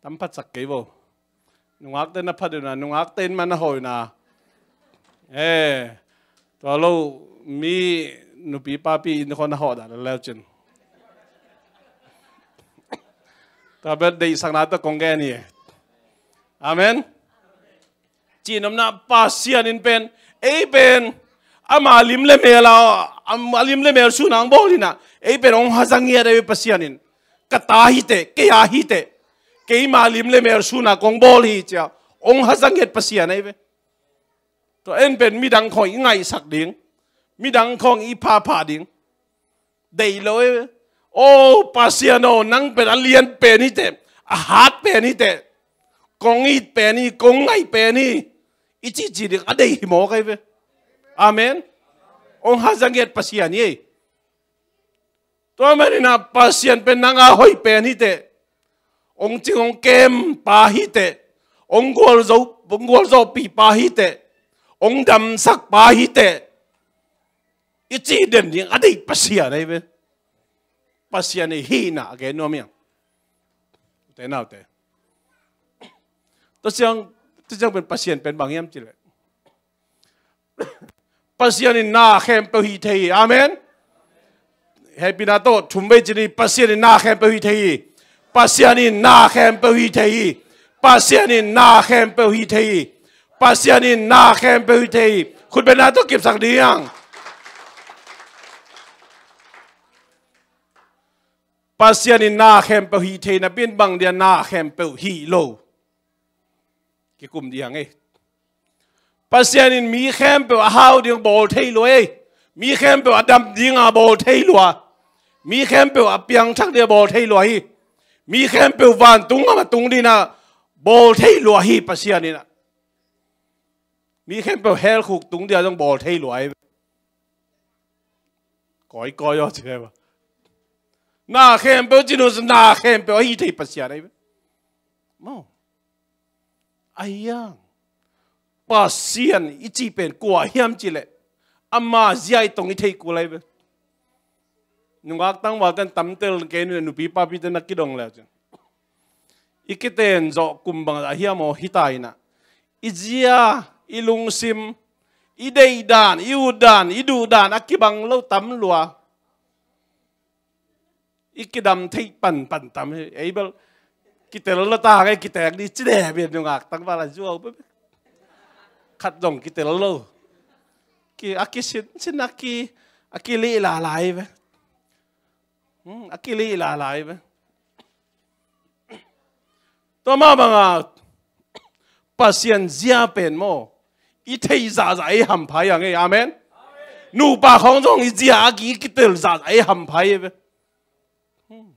tam phatsak kei vo. Nungakte na phat un a, nungakte in mah na hawh un a. Eh, tua lo mi nupi papi inn khawng na hawh dah lel cin. Tua bel deihsakna tawh kong gen hi. Amen. Cihnopna, Pasian in pen, ei pen ama lim le mel a, ama lim le mel sun a hong bawl hi in a, ei pen hong haza ngiat ei ve Pasian in. Ka ta hi teh, kei a hi teh, keima lim le mel sun a kong bawl hi ci a hong haza ngiat Pasian ei ve. Tua en pen midang khawng i ngaihsak ding, midang khawng i phapha ding deih lo ei ve. O Pasian aw, nang pen a lian pen hi teh, a hat pen hi teh, kong it pen hi, kong ngaih pen hi, i cihcih ding a deih hi mawk ei ve. Amen. Hong haza ngiat Pasian hi ei. Tua manin a Pasian pen nang a hoih pen hi teh, hong cing hong kem pa hi teh, hong gualzo, hong gualzawhpih pa hi teh, hong damsak pa hi teh, i cih den ding a deih Pasian ei ve. Pasian i hihna a gen nuam hi hang. Ute naute, tua ciang, tua ciang pen Pasian pen bang hiam cih leh, Pasian in na khempeuh hih thei hi. Amen. Hehpihna tawh thum vei ci ni, Pasian in na khempeuh hih thei hi. Pasian in na khempeuh hih thei hi. Pasian in na khempeuh hih thei hi. Pasian in na khempeuh hih thei hi. Khut bengna tawh kipsak ding. Pasian in na khempeuh hih thei napi in bang dia na khempeuh hih lo? Kikum ding ei. Pasian in mi khempeuh a hau ding bawl thei lua ei. Mi khempeuh a dam ding a bawl thei lua. Mi khempeuh a piangthak ding a bawl thei lua hi. Mi khempeuh vantung gam a tung ding a bawl thei lua hi Pasian in a. Mi khempeuh hell khuk tung ding a zong bawl thei lua hi. Kawikawi aw ci ve. Na khempeuh ci nung, na khempeuh a hih thei Pasian ei ve. Maw. Ahi hang Pasian i cih pen kua hiam cih leh ama zia i tong i theih kul ei ve. Nungak tangvalte in tamtel kei, nupi papite na kidong le cin, i kiten zawh kum bang a hiam aw hi ta in a, i zia, i lungsim, i deih dan, i ut dan, i duh dan a kibang lo tam lua. I kidam theih panpan tam hi. Ei bel kitel lo ta hang ei, kitek ding ci deh bia, nungak tangval a zuau bek. Khat zong kitel lo. Ki, a kisin sin a ki, a kilih lala hi ve. Hmm, a kilih lala hi ve. Tua mah banga Pasian zia pen maw, i theih zahzah ei hampha hi hang ei. Amen. Nupa khawng zong i zia a ki, i kitel zahzah ei hampha hi ve. Hmm.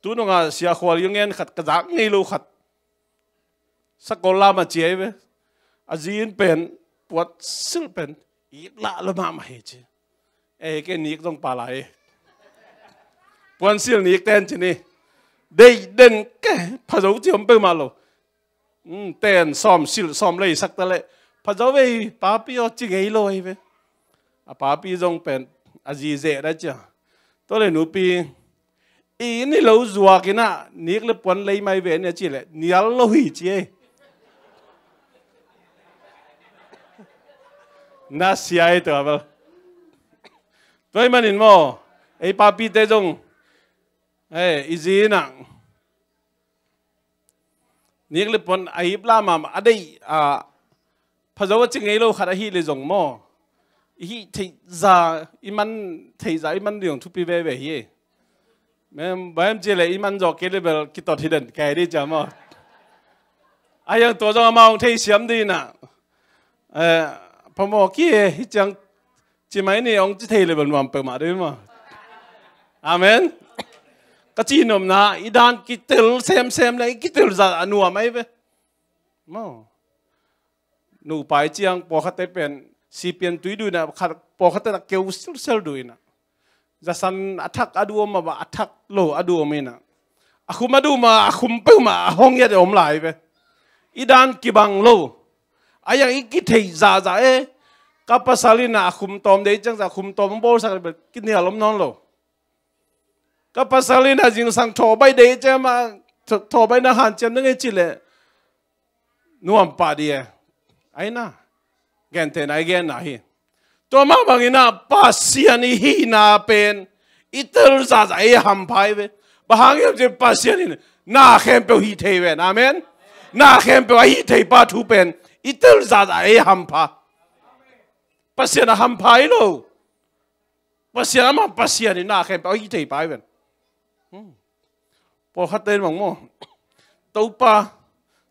Tu nunga Sia Khual i ngen khat ka zak ngei lo khat. Sakol lam a ci ahi ve. A zi in pen puansilh pen ik lah lo mahmah hi ci. Ei, kei nik zong pha lai. Puansilh nik ten ci ni. Deih den kei, pha zo ci om peuhmah lo. Hmm, ten sawm silh sawm lei sak ta leh pha zo ve, papi aw ci ngei lo ahi ve. A papi zong pen a zi zeh da cia. Tua leh nupi, i ni lo zuak in ah nik le puan lei mai ve ni a ci leh nial lo hi ci ei. Na sia ei tua bel. Tua ahih manin maw, ei papite zong, ei, i zi in ah nik le puan a ip lah mahmah, a deih, a pha zo a ci ngei lo khat ahi leh zong maw, i hih theih za, i man theih za, i man ding thupi veve hi. Mem, bang hiam cih leh i man zawh kei leh bel kitot hi den kei ding cia maw. A hiang tua zong amau hong theisiam ding in ah, eh, phamawh kei hi ciang ci mai ni, hong ci thei leh bel nuam peuhmah ding maw. Amen. Ka cihnopna, i dan kitel semsem leh i kitel zah a nuam ahi ve. Maw. Nupa i ciang pawlkhatte pen sipian tui duh in ah, khat pawlkhatte na keu silsel duh in ah. Zasan a thak a duh om a, a thak lo a duh om in ah. A khum a duh mah, a khum peuhmah a hong hiat om lai ve. I dan kibang lo. A hiang i kitheih zahzah e. Ka pasal in ah a khum tawm deih ciang zah, a khum tawm bawlsak leh bel kinial om nawn lo. Ka pasal in ah zingsang thawhbaih deih ciang mah, thaw-, thawhbaih na hanciam na ngei cih leh nuam pah ding e. Ahi na. Gentehna i genna hi. Tua mah bangin ah Pasian i hihna pen i tel zahzah ei a hampha hi ve. Bang hang hiam cih leh Pasian in na khempeuh hih thei ven. Amen. Na khempeuh a hih thei pa thu pen i tel zahzah ei a hampha. Pasian a hampha hi lo. Pasian amah Pasian in na khempeuh a hih thei pa hi ven. Hmm. Pawlkhatte in bang maw, Topa,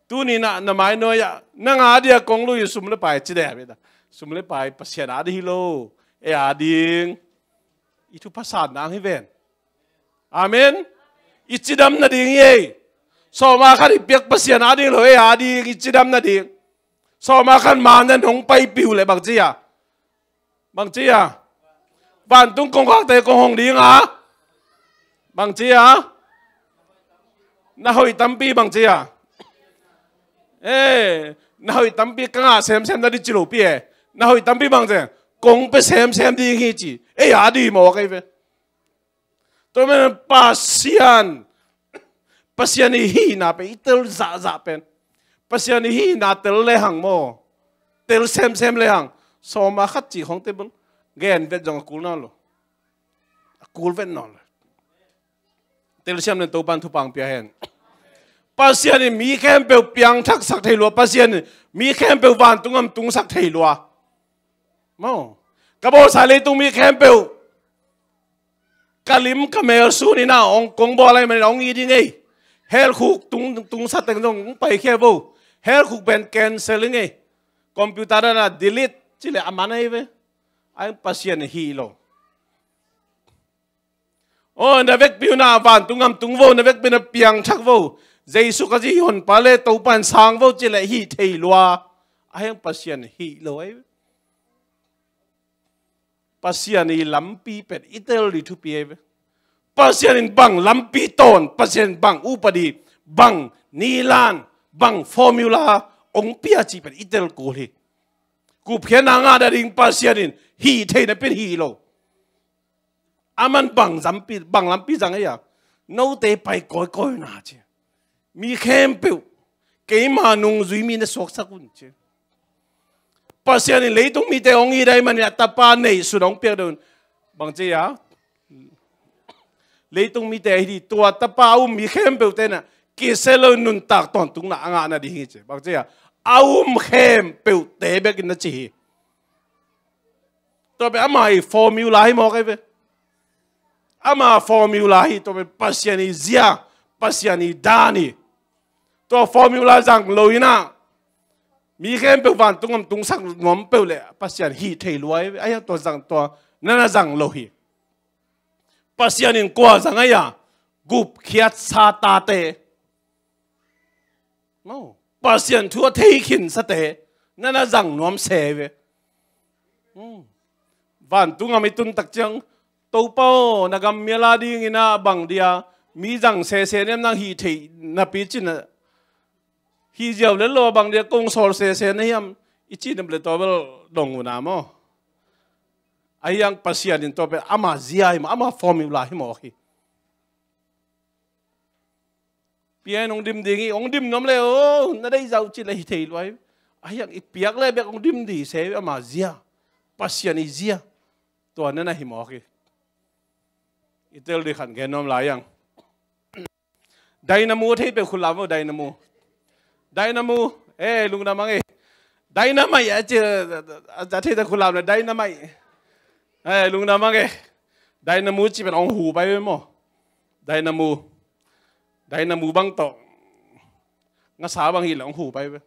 tuni in ah na mai nuai ah nang a dia kong lui, sum le pai ci deh a bia. Sum le pai Pasian a ding hi lo, ei a ding. I thupha san nang hi ven. Amen. I cidam nading hi ei. Sawma khan i piak Pasian a ding lo, ei a ding, i cidam nading. Sawma khan man nan hong paipih uh leh bang ci a? Bang ci a? Vantung kongkhakte kong hong ding a? Bang ci a? Na hoih tampi bang ci a? Eh, na hoih tampi ka ngah semsem na ding ci lo pi e. Na hoih tampi bang ci a? Kong pia semsem ding hi ci. Ei a ding maw kei ve. Tua manin Pasian, Pasian i hihna pen i tel zahzah pen, Pasian i hihna tel lehang maw, tel semsem lehang, sawma khat cih khawng table gen vet zong a kul nawn lo. A kul vet nawn lo. Telsiam nen Topan thupha pia hen. Pasian in mi khempeuh piangthaksak thei lua, Pasian in mi khempeuh vantung gam tungsak thei lua. Maw, ka bawlsa leitung mi khempeuh ka lim ka mel sun in ah hong kong bawl ahih manin hong it ding ei. Hell khuk tung, tungsa teng zong hong paikhia vo. Hell khuk pen cancel ding ei. Computer dan ah delete ci leh a man ahi ve. Ahi Pasian hih lo. Aw, na vekpi un ah vantung gam tung vo, na vekpi un ah piangthak vo. Jesu Khazih Honpa le Topa in sang vo ci leh hih thei lua. Ahi hang Pasian hih lo ahi ve. Pasian i lampi pen i tel ding thupi ahi ve. Pasian in bang lampi tawn, Pasian in bang upadi, bang nilan, bang formula hong pia cih pen i tel kul hi. Gupkhiatna ngah nading Pasian in hih theih napi in hih lo. Aman bang zampi, bang lampi zang ei a, note pai kawikawi un a ci. Mi khempeuh keima nungzui mi na suaksak un ci. Pasian in leitung mite hong it ahih manin a Tapa neihsun hong piak ding un. Bang ci a? Leitung mite hi ding, tua Tapa a um mi khempeuhte in ah kisia lo nuntak tawntungna a ngah nading hi ci. Bang ci a? A um khempeuhte bekin na ci hi. Tua pen ama i formula hi mawk ahi ve. Ama formula hi, tua pen Pasian i zia, Pasian i dan hi. Tua formula zang lo in ah mi khempeuh vantung gam tungsak nuam peuh leh Pasian hih thei lua ahi ve. Ahi hang tua zang, tua na na zang lo hi. Pasian in kua zang ahi a? Gupkhiatsa tate. Maw. Pasian thu a thei khinsate na na zang nuam se ve. Hmm. Vantung a mi tun tak ciang, Topa aw, na gam mial a dingin a bang dia mi zang sese na hiam, nang hih theih napi cin a, hih ziau lel lo a bang dia kong sawl sese na hiam, i cih na bel tua bel dong uh na maw. Ahi hang Pasian in tua pen ama zia hi maw, ama formula hi maw hi. Piang in hong dim ding hi, hong dim nuam le, oh, na deih zah uh cih le hi thei lua hi. Ahi hang i piak le bek hong dim ding se, ama zia, Pasian i zia. Tua na na hi mawk hi. I tel ding khat gen nuam lai hang. Dynamo thei peuh khut lam vo, dynamo. Dynamo, eh, lungdam hang e. Dynamite a ci, a thei ta khut lam le, dynamite. Eh, lungdam hang e. Dynamo ci pen hong hu pai ve maw. Dynamo. Dynamo bang tawh ngasa bang hi le hong hu pai ve.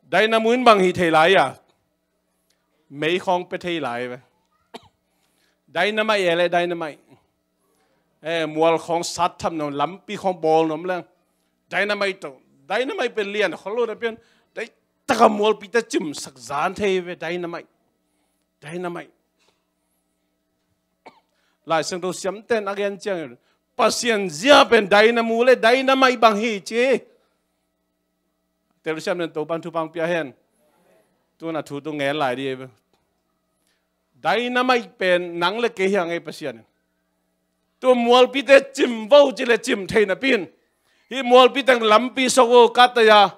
Dynamo in bang hi thei lai a, mei khawng pia thei lai ve. Dynamite e le, dynamite. Eh, mual khawng sat tham nuam, lampi khawng bawl nuam leng, dynamite tawh. Dynamite pen lian khol lo na pian, dai taka mualpite cimsak zan thei ve, dynamite. Dynamite. Lai Siangtho siamten a gen ciangin Pasian zia pen dynamo le dynamite bang hi ci. Telsiam nen Topan thupha pia hen. Tuna thu tung ngen lai di. Dynamite pen nang le kei hi hang ei Pasian in. Tua mualpite cim vo ci le cim thei napi in, hih mualpi teng lampi sok vo, kat ta ya.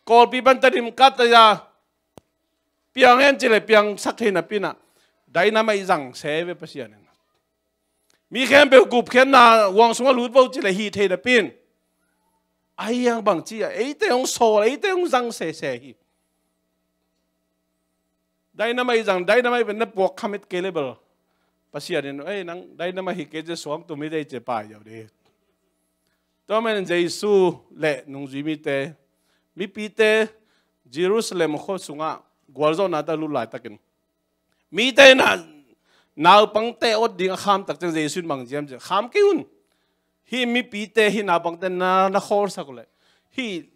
Kawlpi pan Tedim kat ta ya. Piang hen ci le piangsak thei napi in ah, dynamite zang se ve Pasian in. Mi khempeuh gupkhiatna huang sungah lut vo ci le hi thei napi in, ahi hang bang ci a, eite hong sawl, eite hong zang sese hi. Dynamite zang, dynamite pen na puak khamit kei le bel, Pasian in, ei, nang dynamite hi kei ci, suangtum hi dei ci, pai ziau dei. Tua manin Jesu le nungzui mite, mipite Jerusalem khua sungah gualzawhna ta lut laitakin, mite in ah naupangte awt ding a kham tak ciang Jesu in bang ci hiam ci, kham kei un. Hih mipite, hih naupangte na, na khawlsak uh leh, hih,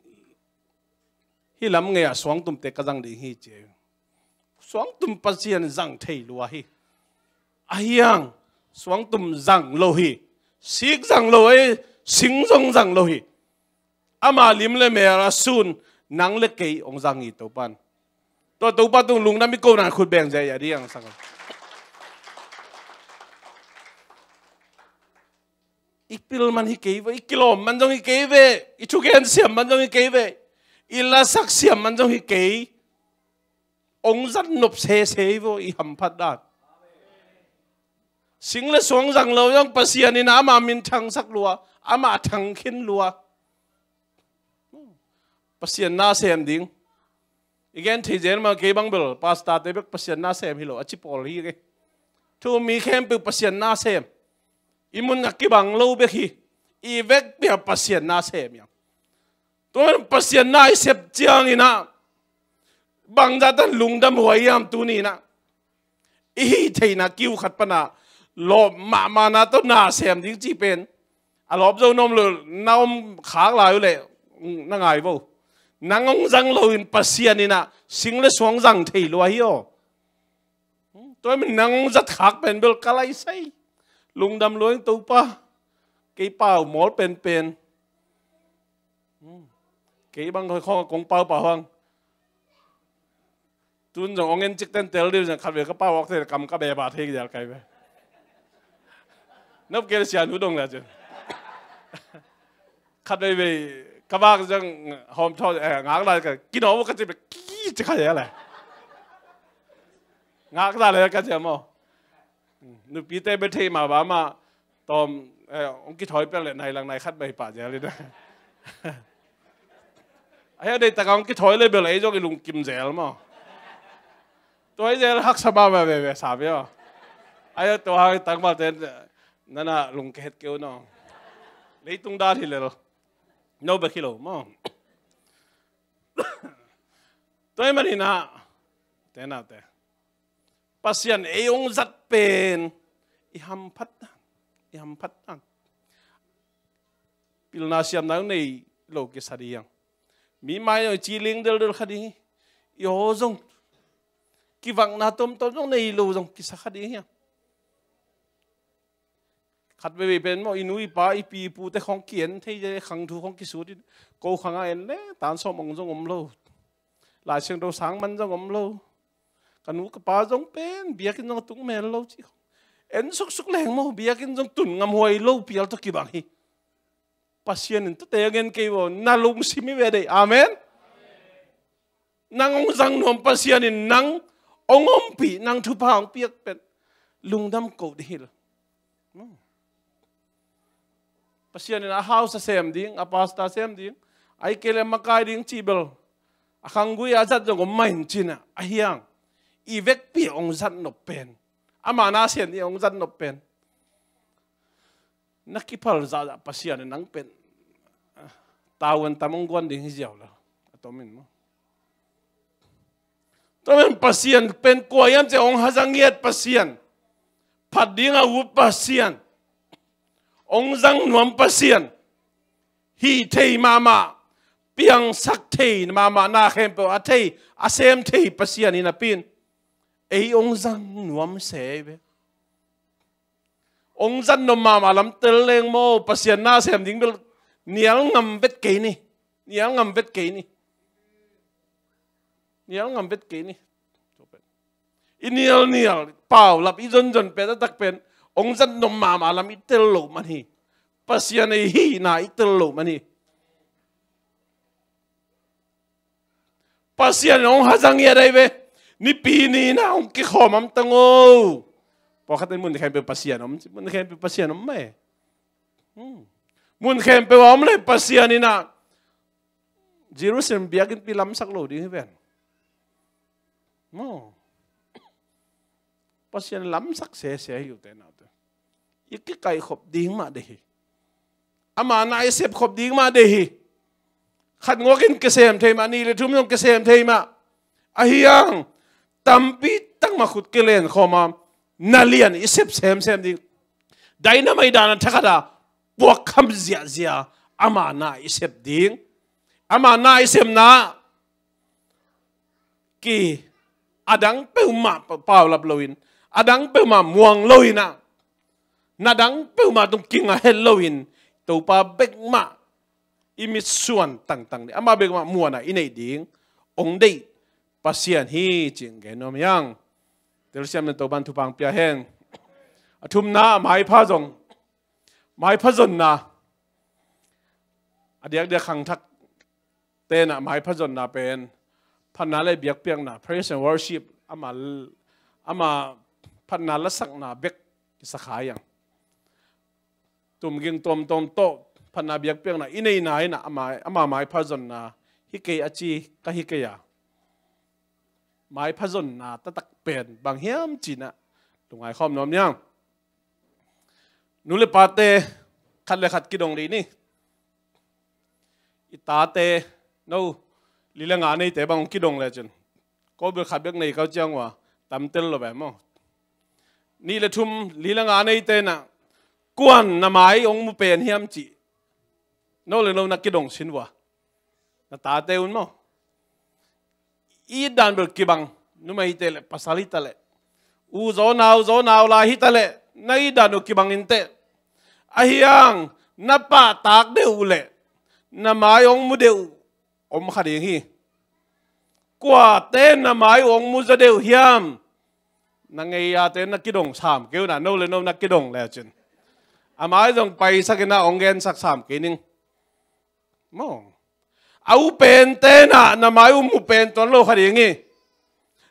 hih lam ngei ah suangtumte ka zang ding hi ci. Suangtum Pasian zang thei lua hi. Ahi hang suangtum zang lo hi. Sik zang lo hi. Sing zong zang lo hi. Ama lim le mel a sun nang le kei hong zang hi Topan. Tua Topa tung lungdam i ko nang khut beng zia a ding sang. I pil man hi kei ve, i kilawm man zong hi kei ve, i thugen siam man zong hi kei ve, i lasak siam man zong hi kei. Hong zat nop sese hi vo, i hamphat dan. Sing le suang zang lo zong Pasian in ama min thangsak lua, ama thang khin lua. Pasian na sem ding. I gen thei zel mah, kei bang bel pastor te bek Pasian na sem hi lo a ci pawl hi kei. Thu mi khempeuh Pasian na sem. I mun a kibang lo bek hi. I vekpi a Pasian na sem hiam. Tua Pasian na i sep ciangin ah bangzah tan lungdam huai hiam tuni in ah. I hih theihna kiu khat pan a lawp mahmahna tawh na sem ding cih pen a lawp zo nuam lo, na om khak lai uh leh na ngai vo. Nang hong zang loin Pasian in ah sing le suang zang thei lua hi aw. Tua hi manin nang hong zat khak pen bel ka lai sai. Lungdam lua ing Topa. Kei pau mawl penpen. Kei bang khawng kong pau pau hang. Tun zong hong en cik ten tel dih zong khat ve ka pau awk thei, kam ka beba thei kial kai ve. Nop kei le sian hu dong le cun. Khat veivei ka vak zong hawm thaw, eh, ngak lai ka kino ka ci ve ki ci kha le. Ngak za le ka ci maw. Nupite bia thei mah ba mah tawm, eh, hong kithawi piak leh nai lang nai khat bai pah zel in a. Ahi a deihtak a hong kithawi le bel ei zong i lungkim zel maw. Tua hi zel haksa mahmah veve sa ve aw. Ahi a tua hang tangvalte nana lungke het kei un aw. Leitung dan hi lel. No bek hi lo maw. Tua hi manin ah, te naute, Pasian ei hong zat pen i hamphat dan, i hamphat dan. Pilna siamna hong nei lo kisa ding hi hang. Mi mai zong i ci ling deldel kha ding hi. I aw zong kivakna tomtom zong nei lo zong kisa kha ding hi. Khat veivei pen maw, i nu i pa i pi i pute khong ki-en thei, khang thu khong kisut in, ko khang a en le tan sawm ong zong om lo. Lai Siangtho sang man zong om lo. Ka nu ka pa zong pen biakinn zong a tung mel lo ci khong. En suksuk leng maw, biakinn zong tun ngam huai lo pial tawh kibang hi. Pasian in tate a ngen kei vaw, na lungsim hi ve dei. Amen. Nang hong zang nuam Pasian in nang hong ompih, nang thupha hong piak pen lungdam ko ding hi lo. Pasian in a house a sem ding, a pastor sem ding, a i kei le makai ding cih bel a khanggui a zat zong om mah in cin a, a hiang i vekpi hong zat nop pen, ama na sem ding hong zat nop pen na kiphal zahzah Pasian in nang pen tavuan tam hong guan ding hi ziau lo. A tomin maw? Tomin Pasian pen kua hiam cih hong hazangiat Pasian, phat ding a ut Pasian, hong zang nuam Pasian, hih thei mahmah, piangsak thei mahmah, na khempeuh a thei a sem thei Pasian hi napi in ei hong zang nuam se ve. Hong zat nop mahmah lam tel leng maw, Pasian na sem ding bel nial ngam vet kei ni. Nial ngam vet kei ni. Nial ngam vet kei ni. I nialnial paulap i zonzon pen a tak pen hong zat nop mahmah lam i tel loh man hi. Pasian ei hihna i tel loh man hi. Pasian in hong hazangiat ahi ve. Nipi ni in ah hong kikhawm hamtang o. Pawlkhat in mun khempeuh Pasian om, mun khempeuh Pasian om mah e. Mun khempeuh a om le Pasian in ah Jerusalem biakinnpi lamsak lo ding hi ven. Maw? Pasian lamsak sese hi ute naute. I kikaihkhop ding mah deih hi. Ama na i sepkhop ding mah deih hi. Khat nguakin kisem thei mah, nih le thum zong kisem thei mah. A hiang tampi tak mah khut kilen khawm a, na lian i sep semsem ding. Dynamite dan a thakhat a puakkham ziahziah ama na i sep ding. Ama na i sepna ki a dang peuhmah paulap loin, a dang peuhmah muang loin ah, na dang peuhmah tung kinga het loin, Topa bek mah i mitsuan tangtang ding, ama bek mah muanna i neih ding hong deih Pasian hi cih gen nuam hi hang. Telsiam in Topa in thupha hong pia hen. A thumna, maipha zong, maipha zonna. A diakdiak khangthak tenah maipha zonna pen phatna le biakpiakna, praise and worship, ama, ama phatna lasakna bek kisa kha hi hang. Tumging tuamtuam tawh phatna biakpiakna i neihna in ah ama, ama maipha zonna hi kei a ci ka hi kei a. Maipha zonna taktak pen bang hiam cih in ah lungngai khawm nuam ni hang. Nu le pate khat le khat kidong dih ni. I tate, no li le nga neite bang kidong le cin, ko bil khat bek nei kau ciang ua tamtel lo ve maw? Nih le thum, li le nga neite in ah kuan na mai hong mu pen hiam cih no le no na kidong sin ua. Na tate un maw? I dan bel kibang, numeite le pasal hita le, u zaw nau zaw nau lai hita le, na i dan uh kibang inteh. A hiang na pahtak deuh uh le na mai hong mu deuh uh om kha ding hi. Kuate na mai uh hong mu zaw deuh hiam? Na ngei-ate na kidong sam kei un ah, no le no na kidong le cin, a mai zong paisak in ah hong gensak sam kei ning. Maw? A u pente in ah na mai uh mu pen tuan lo kha ding hi.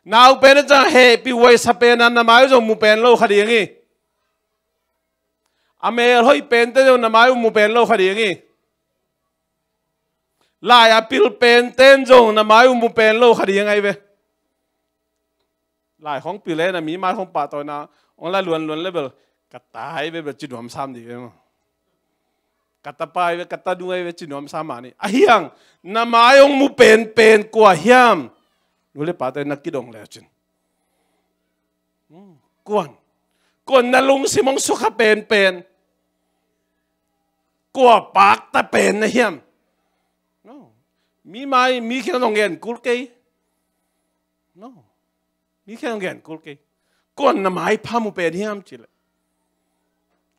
Na u pen a ciang hehpih huaisa pen a na mai uh zong mu pen lo kha ding hi. A mel hoih pente zong na mai uh mu pen lo kha ding hi. Lai a pil pente in zong na mai uh mu pen lo kha ding ahi ve. Lai khong pil le na mi mai khong pahtawina hong la luanluan le bel ka tai ve bel ci nuam sam dih ve maw? Ka tapai ve, ka tanu ahi ve ci nuam sam mah ni. A hiang na mai hong mu penpen kua hiam? Nu le pate na kidong le cin, kuan, kuan na lungsim hong sukha penpen, kua pakta pen na hiam? No. Mi mai, mi kiang zong gen kul kei. No. Mi kiang gen kul kei. Kuan na maipha mu pen hiam cih leh,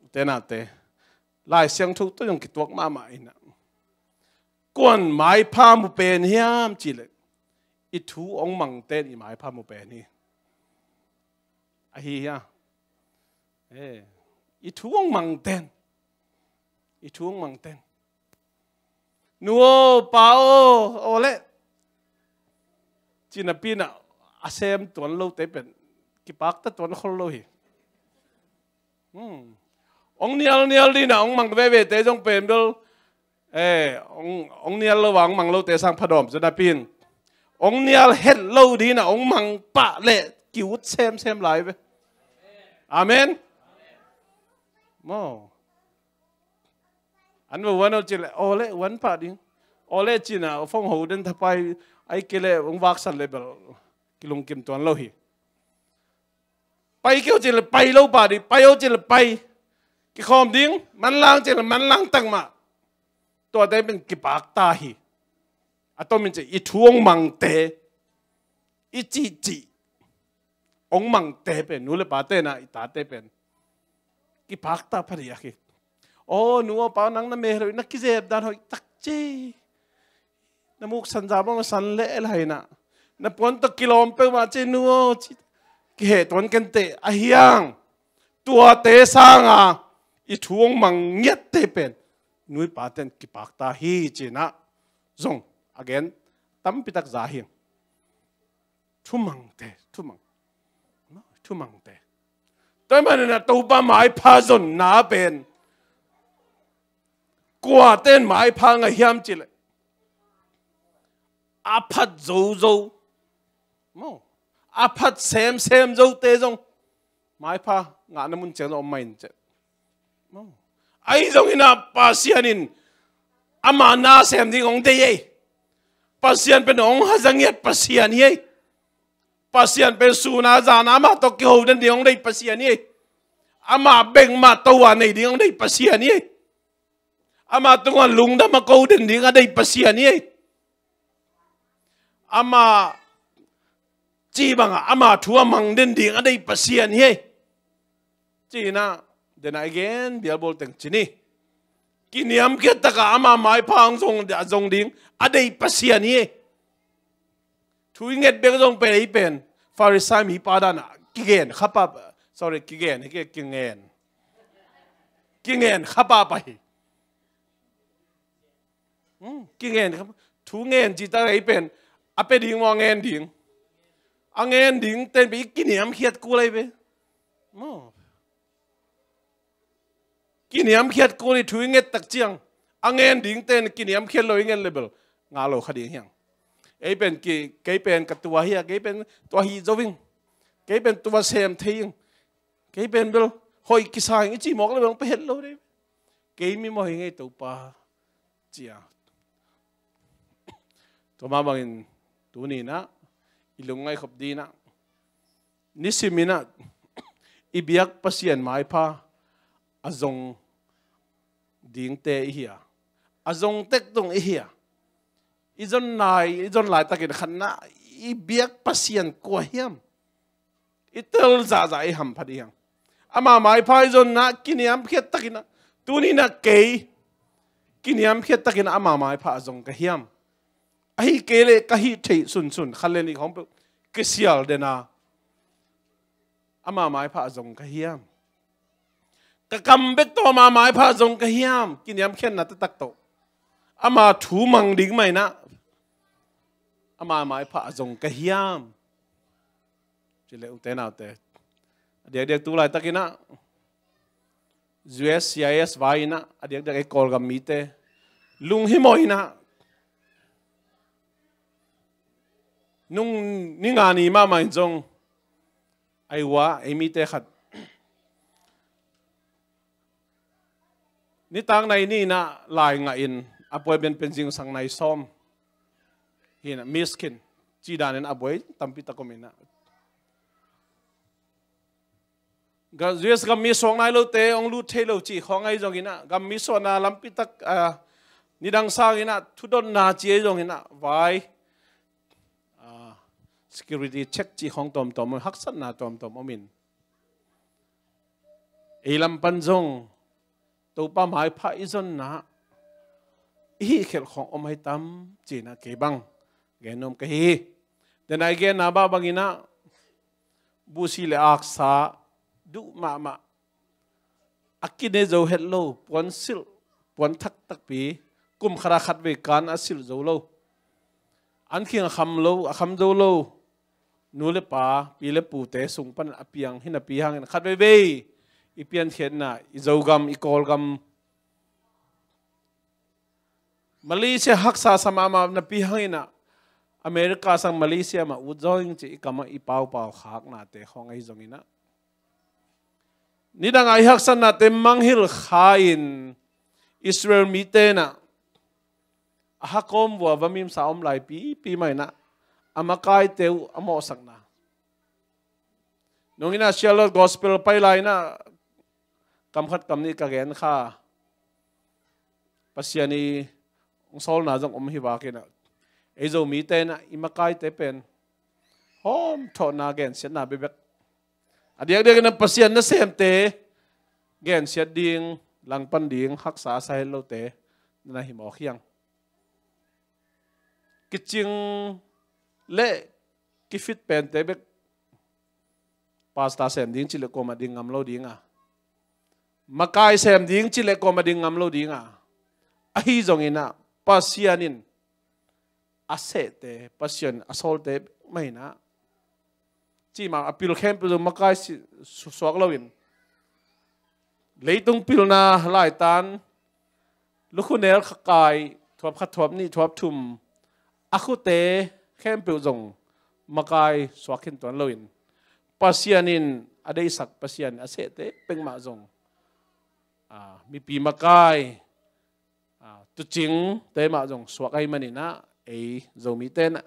ute naute, Lai Siangtho tawh zong kituak mahmah in ah, kuan maipha mu pen hiam cih leh, i thu hong mangte'n i maipha mu pen hi. Ahi hia? Eh, i thu hong mangte'n, i thu hong mangte'n. Nu aw, pa aw, aw leh, ci napi in ah, a sem tuan lote pen kipakta tuan khol lo hi. Hmm. Hong nialnial ding in ah hong mang vevete zong pen bel, eh, hong, hong nial lo a hong mang lote sang phadawm zaw napi in, hong nial het lo ding in ah hong mang pah leh ki-ut semsem lai ve. Amen. Maw. An va uan aw cih leh, aw leh uan pah ding. Aw leh ci in ah, a phone ho den thapai, ahih kei leh hong vaksan leh bel kilungkim tuan lo hi. Pai kei aw cih leh pai lo pah ding, pai aw cih leh pai. Kikhawm ding, manlang cih leh manlang tak mah. Tuate pen kipakta hi. A tom in cih, i thu hong mangte, i cihcih hong mangte pen, nu leh pate in ah i tate pen kipakta phadiak hi. Aw, nu aw, pa aw, nang na meh loh, na kizep dan hoih tak ci. Na muk san za bang san leh lai in ah, na puan tawh kilawm peuhmah ci, nu aw, ci. Kiheh tuan kenteh, ahi hang tuate sanga i thu hong mang ngiatte pen nu i pate'n kipakta hi ci in ah zong a gen tampi tak za hi. Thumangte, thumang. Thumangte. Tua ahih manin ah Topa maipha zonna pen kuate'n maipha ngah hiam cih leh, a phat zozo, maw, a phat semsem zote zong maipha ngahna mun ciang zong om mah in cih. Ahi zongin ah Pasian in ama na sem ding hong deih ei. Pasian pen hong haza ngiat Pasian hi ei. Pasian pen sun a zan a amah tawh kiho den ding hong deih Pasian hi ei. Ama bek mah to a nei ding hong deih Pasian hi ei. Ama tungah lungdam a ko den ding a deih Pasian hi ei. Ama cih bangah ama thu a mang den ding a deih Pasian hi ei. Ci in ah, den a i gen bialbawl teng ci ni. Kiniamkhiat takah ama maipha hong zong, a zong ding a deih Pasian hi ei. Thu i nget bek zong pen ei pen Farisai mipa dan ah kigen khapa, sorry, kigen hi kei, kingen. Kingen khapa pah hi. Hmm, kingen khapa. Thu ngen ci tak ei pen a pia ding maw, a ngen ding? A ngen ding ten pen i kiniamkhiat kul ei ve. Maw. Kiniamkhiat kul hi, thu i nget tak ciang a ngen ding ten kiniamkhiat lo i nget leh bel ngah lo kha ding hi hang. Ei pen ki, kei pen ka tua hi a, kei pen tua hi zo ing. Kei pen tua sem thei ing. Kei pen bel hoih kisa ing i ci mawk leh bel hong pia het lo ding. Kei mi mawh hi ing ei Topa ci a. Tua mah bangin tuni in ah i lungngaih khop ding in ah, nisim in ah i biak Pasian maipha a zong dingte i hi a, a zong tek dong i hi a, i zon lai, i zon laitakin khatna, i biak Pasian kua hiam? I tel zahzah i hampha ding hi hang. Ama maipha i zonna kiniamkhiat takin ah, tuni in ah kei kiniamkhiat takin ah ama maipha a zong ka hiam? Ahih kei leh ka hih theih sunsun khat le nih khawng peuh kisial den a, ama maipha a zong ka hiam? Ka kam bek tawh ama maipha a zong ka hiam? Kiniamkhiatna taktak tawh ama thu mang ding mah in ah ama maipha a zong ka hiam? Cih leh ute naute, a diakdiak tu laitakin ah U S C I S vai in ah, a diakdiak ei Kawlgam mite lunghimawh in ah, nung ni nga ni mahmah in zong, ei ua, ei mite khat nitak nai ni in ah lai ngahin a buai benpen zingsang nai sawm hi in ah, miskin cih danin a buai tampi tak om in ah, ga, U S gam mi suak nai lote hong lut thei lo cih khawng ahi zongin ah, gam mi suahna lampi tak, ah, Nidang sangin ah thudotna ci ei zongin ah vai, ah, security check cih khawng tawmtawm om, haksatna tawmtawm om in, ei lam pan zong Topa maipha i zonna i hih khelh khawng om ahi tam ci-in ah kei bang gen nuam ka hi hi. Dena i genna bah bangin ah buhsi le aksa duh mahmah, a kine zo het lo, puan silh, puan thak takpi, kum khat a khat vei kan a silh zo lo, an khing a kham lo, a kham zo lo nu le pa, pi le pute sung pan a piang hi napi hangin khat veivei i piankhiatna, i Zogam, i Kawlgam, Malaysia haksa sa mahmah napi hangin ah America sang Malaysia mah ut zaw ing ci i kamah i paupau khaknate khawng ahi zongin ah, nidang a i haksatnate manghilh kha-in Israel mite in ah a hakawm vua va mimsa om lai pipi mah in ah a makaite uh a mawhsakna. Nungin ah Charlotte Gospel pai lai in ah kam khat kam nih ka gen kha, Pasian i hong sawlna zong om hi vakin ah, ei Zomite in ah i makaite pen hawmthawhna, gensiatna bekbek, a diakdiakin ah Pasian nasemte gensiat ding, langpan ding haksa a sa het lote na hi mawk hiang. Kicing le kifit pente bek pasta sem ding ci le kuamah ding ngam lo ding a, makai sem ding ci le kuamah ding ngam lo ding a, ahi zongin ah Pasian in a sehte, Pasian a sawlte mah in ah, cih mah a pil khempeuh zong makai si-, su-, suak loin, leitung pilna laitan, lukhunel khakai, thuap khat, thuap nih, thuap thum, a khute khempeuh zong makai suak khin tuan loin, Pasian in a deisak, Pasian a sehte peuhmah zong, a, mipi makai, a, tuucingte mah zong suak ahih manin ah, ei Zomite in ah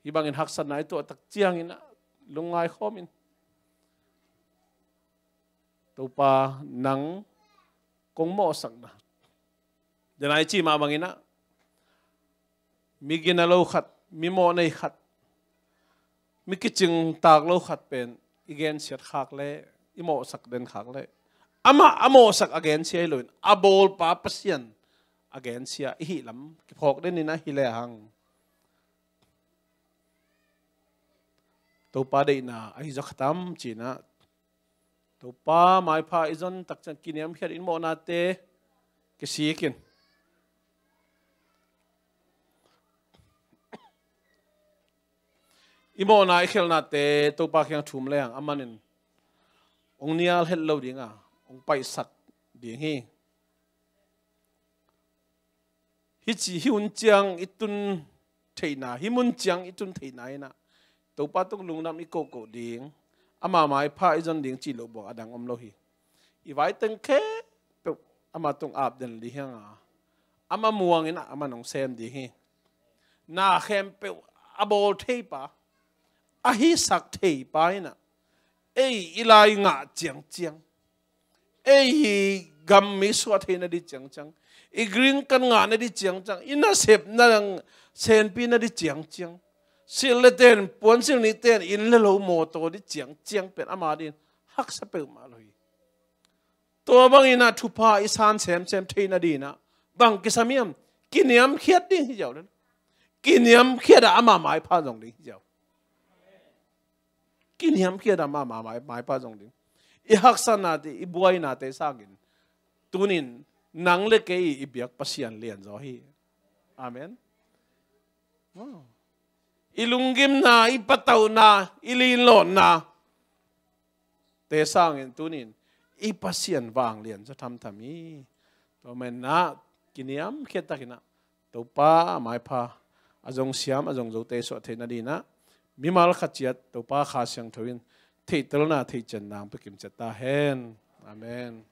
hih bangin haksatna i tuah tak ciangin ah lungngai khawmin, Topa, nang kong mawhsakna. Dena i cih mah bangin ah mi gina lo khat, mi mawhnei khat, mi kicingtak lo khat pen i gensiat khak leh, i mawhsak den khak leh, amah a mawhsak a gensia hi loin a bawlpa Pasian a gensia i hih lam kiphawk den in ah hi lehang, Topa deihna ahi zaw kha tam ci-in ah, Topa maipha i zon tak ciang kiniamkhiat in mawhnate kisik in, i mawhna i khelhnate Topa kiang thum lehang, a manin hong nial het lo ding a, hong paihsak ding hi. Hih ci, hih hun ciang i tun theihna, hih mun ciang i tun theihna in ah Topa tung lungdam i kohkoh ding, ama maipha i zon ding cih loh buang a dang om lo hi. I vaiteng khempeuh ama tung ap den ding hi hang a, ama muang in ah ama nong sem ding hi. Na khempeuh a bawl thei pa, a hisak thei pa in ah, ei i lai ngah ciangciang, ei hi gam mi suah theihna ding ciangciang, i green card ngahna ding ciangciang, i nasepna dang senpihna ding ciangciang, silh le ten, puan silh nih ten, inn le lo, mawtaw ding ciangciang pen ama ding haksa peuhmah lo hi. Tua bangin ah thupha i san semsem theihna ding ah bang kisam hiam? Kiniamkhiat ding hi ziau le, kiniamkhiat ah ama maipha zong ding hi ziau. Kiniamkhiat ah ama mai, maipha zong ding. I haksatnate, i buainate sangin tunin nang le kei i biak Pasian lianzaw hi. Amen. Wow. I lunggimna, i patauhna, i linlawnnate sangin tunin i Pasian vang lianzaw thamtham hi. Tua manin ah kiniamkhiat takin ah Topa maipha a zong siam, a zong zote suah theihna ding ah mimal khat ciat Topa Kha Siangtho in theihtelna, theihcianna hong pia kim ciat ta hen. Amen.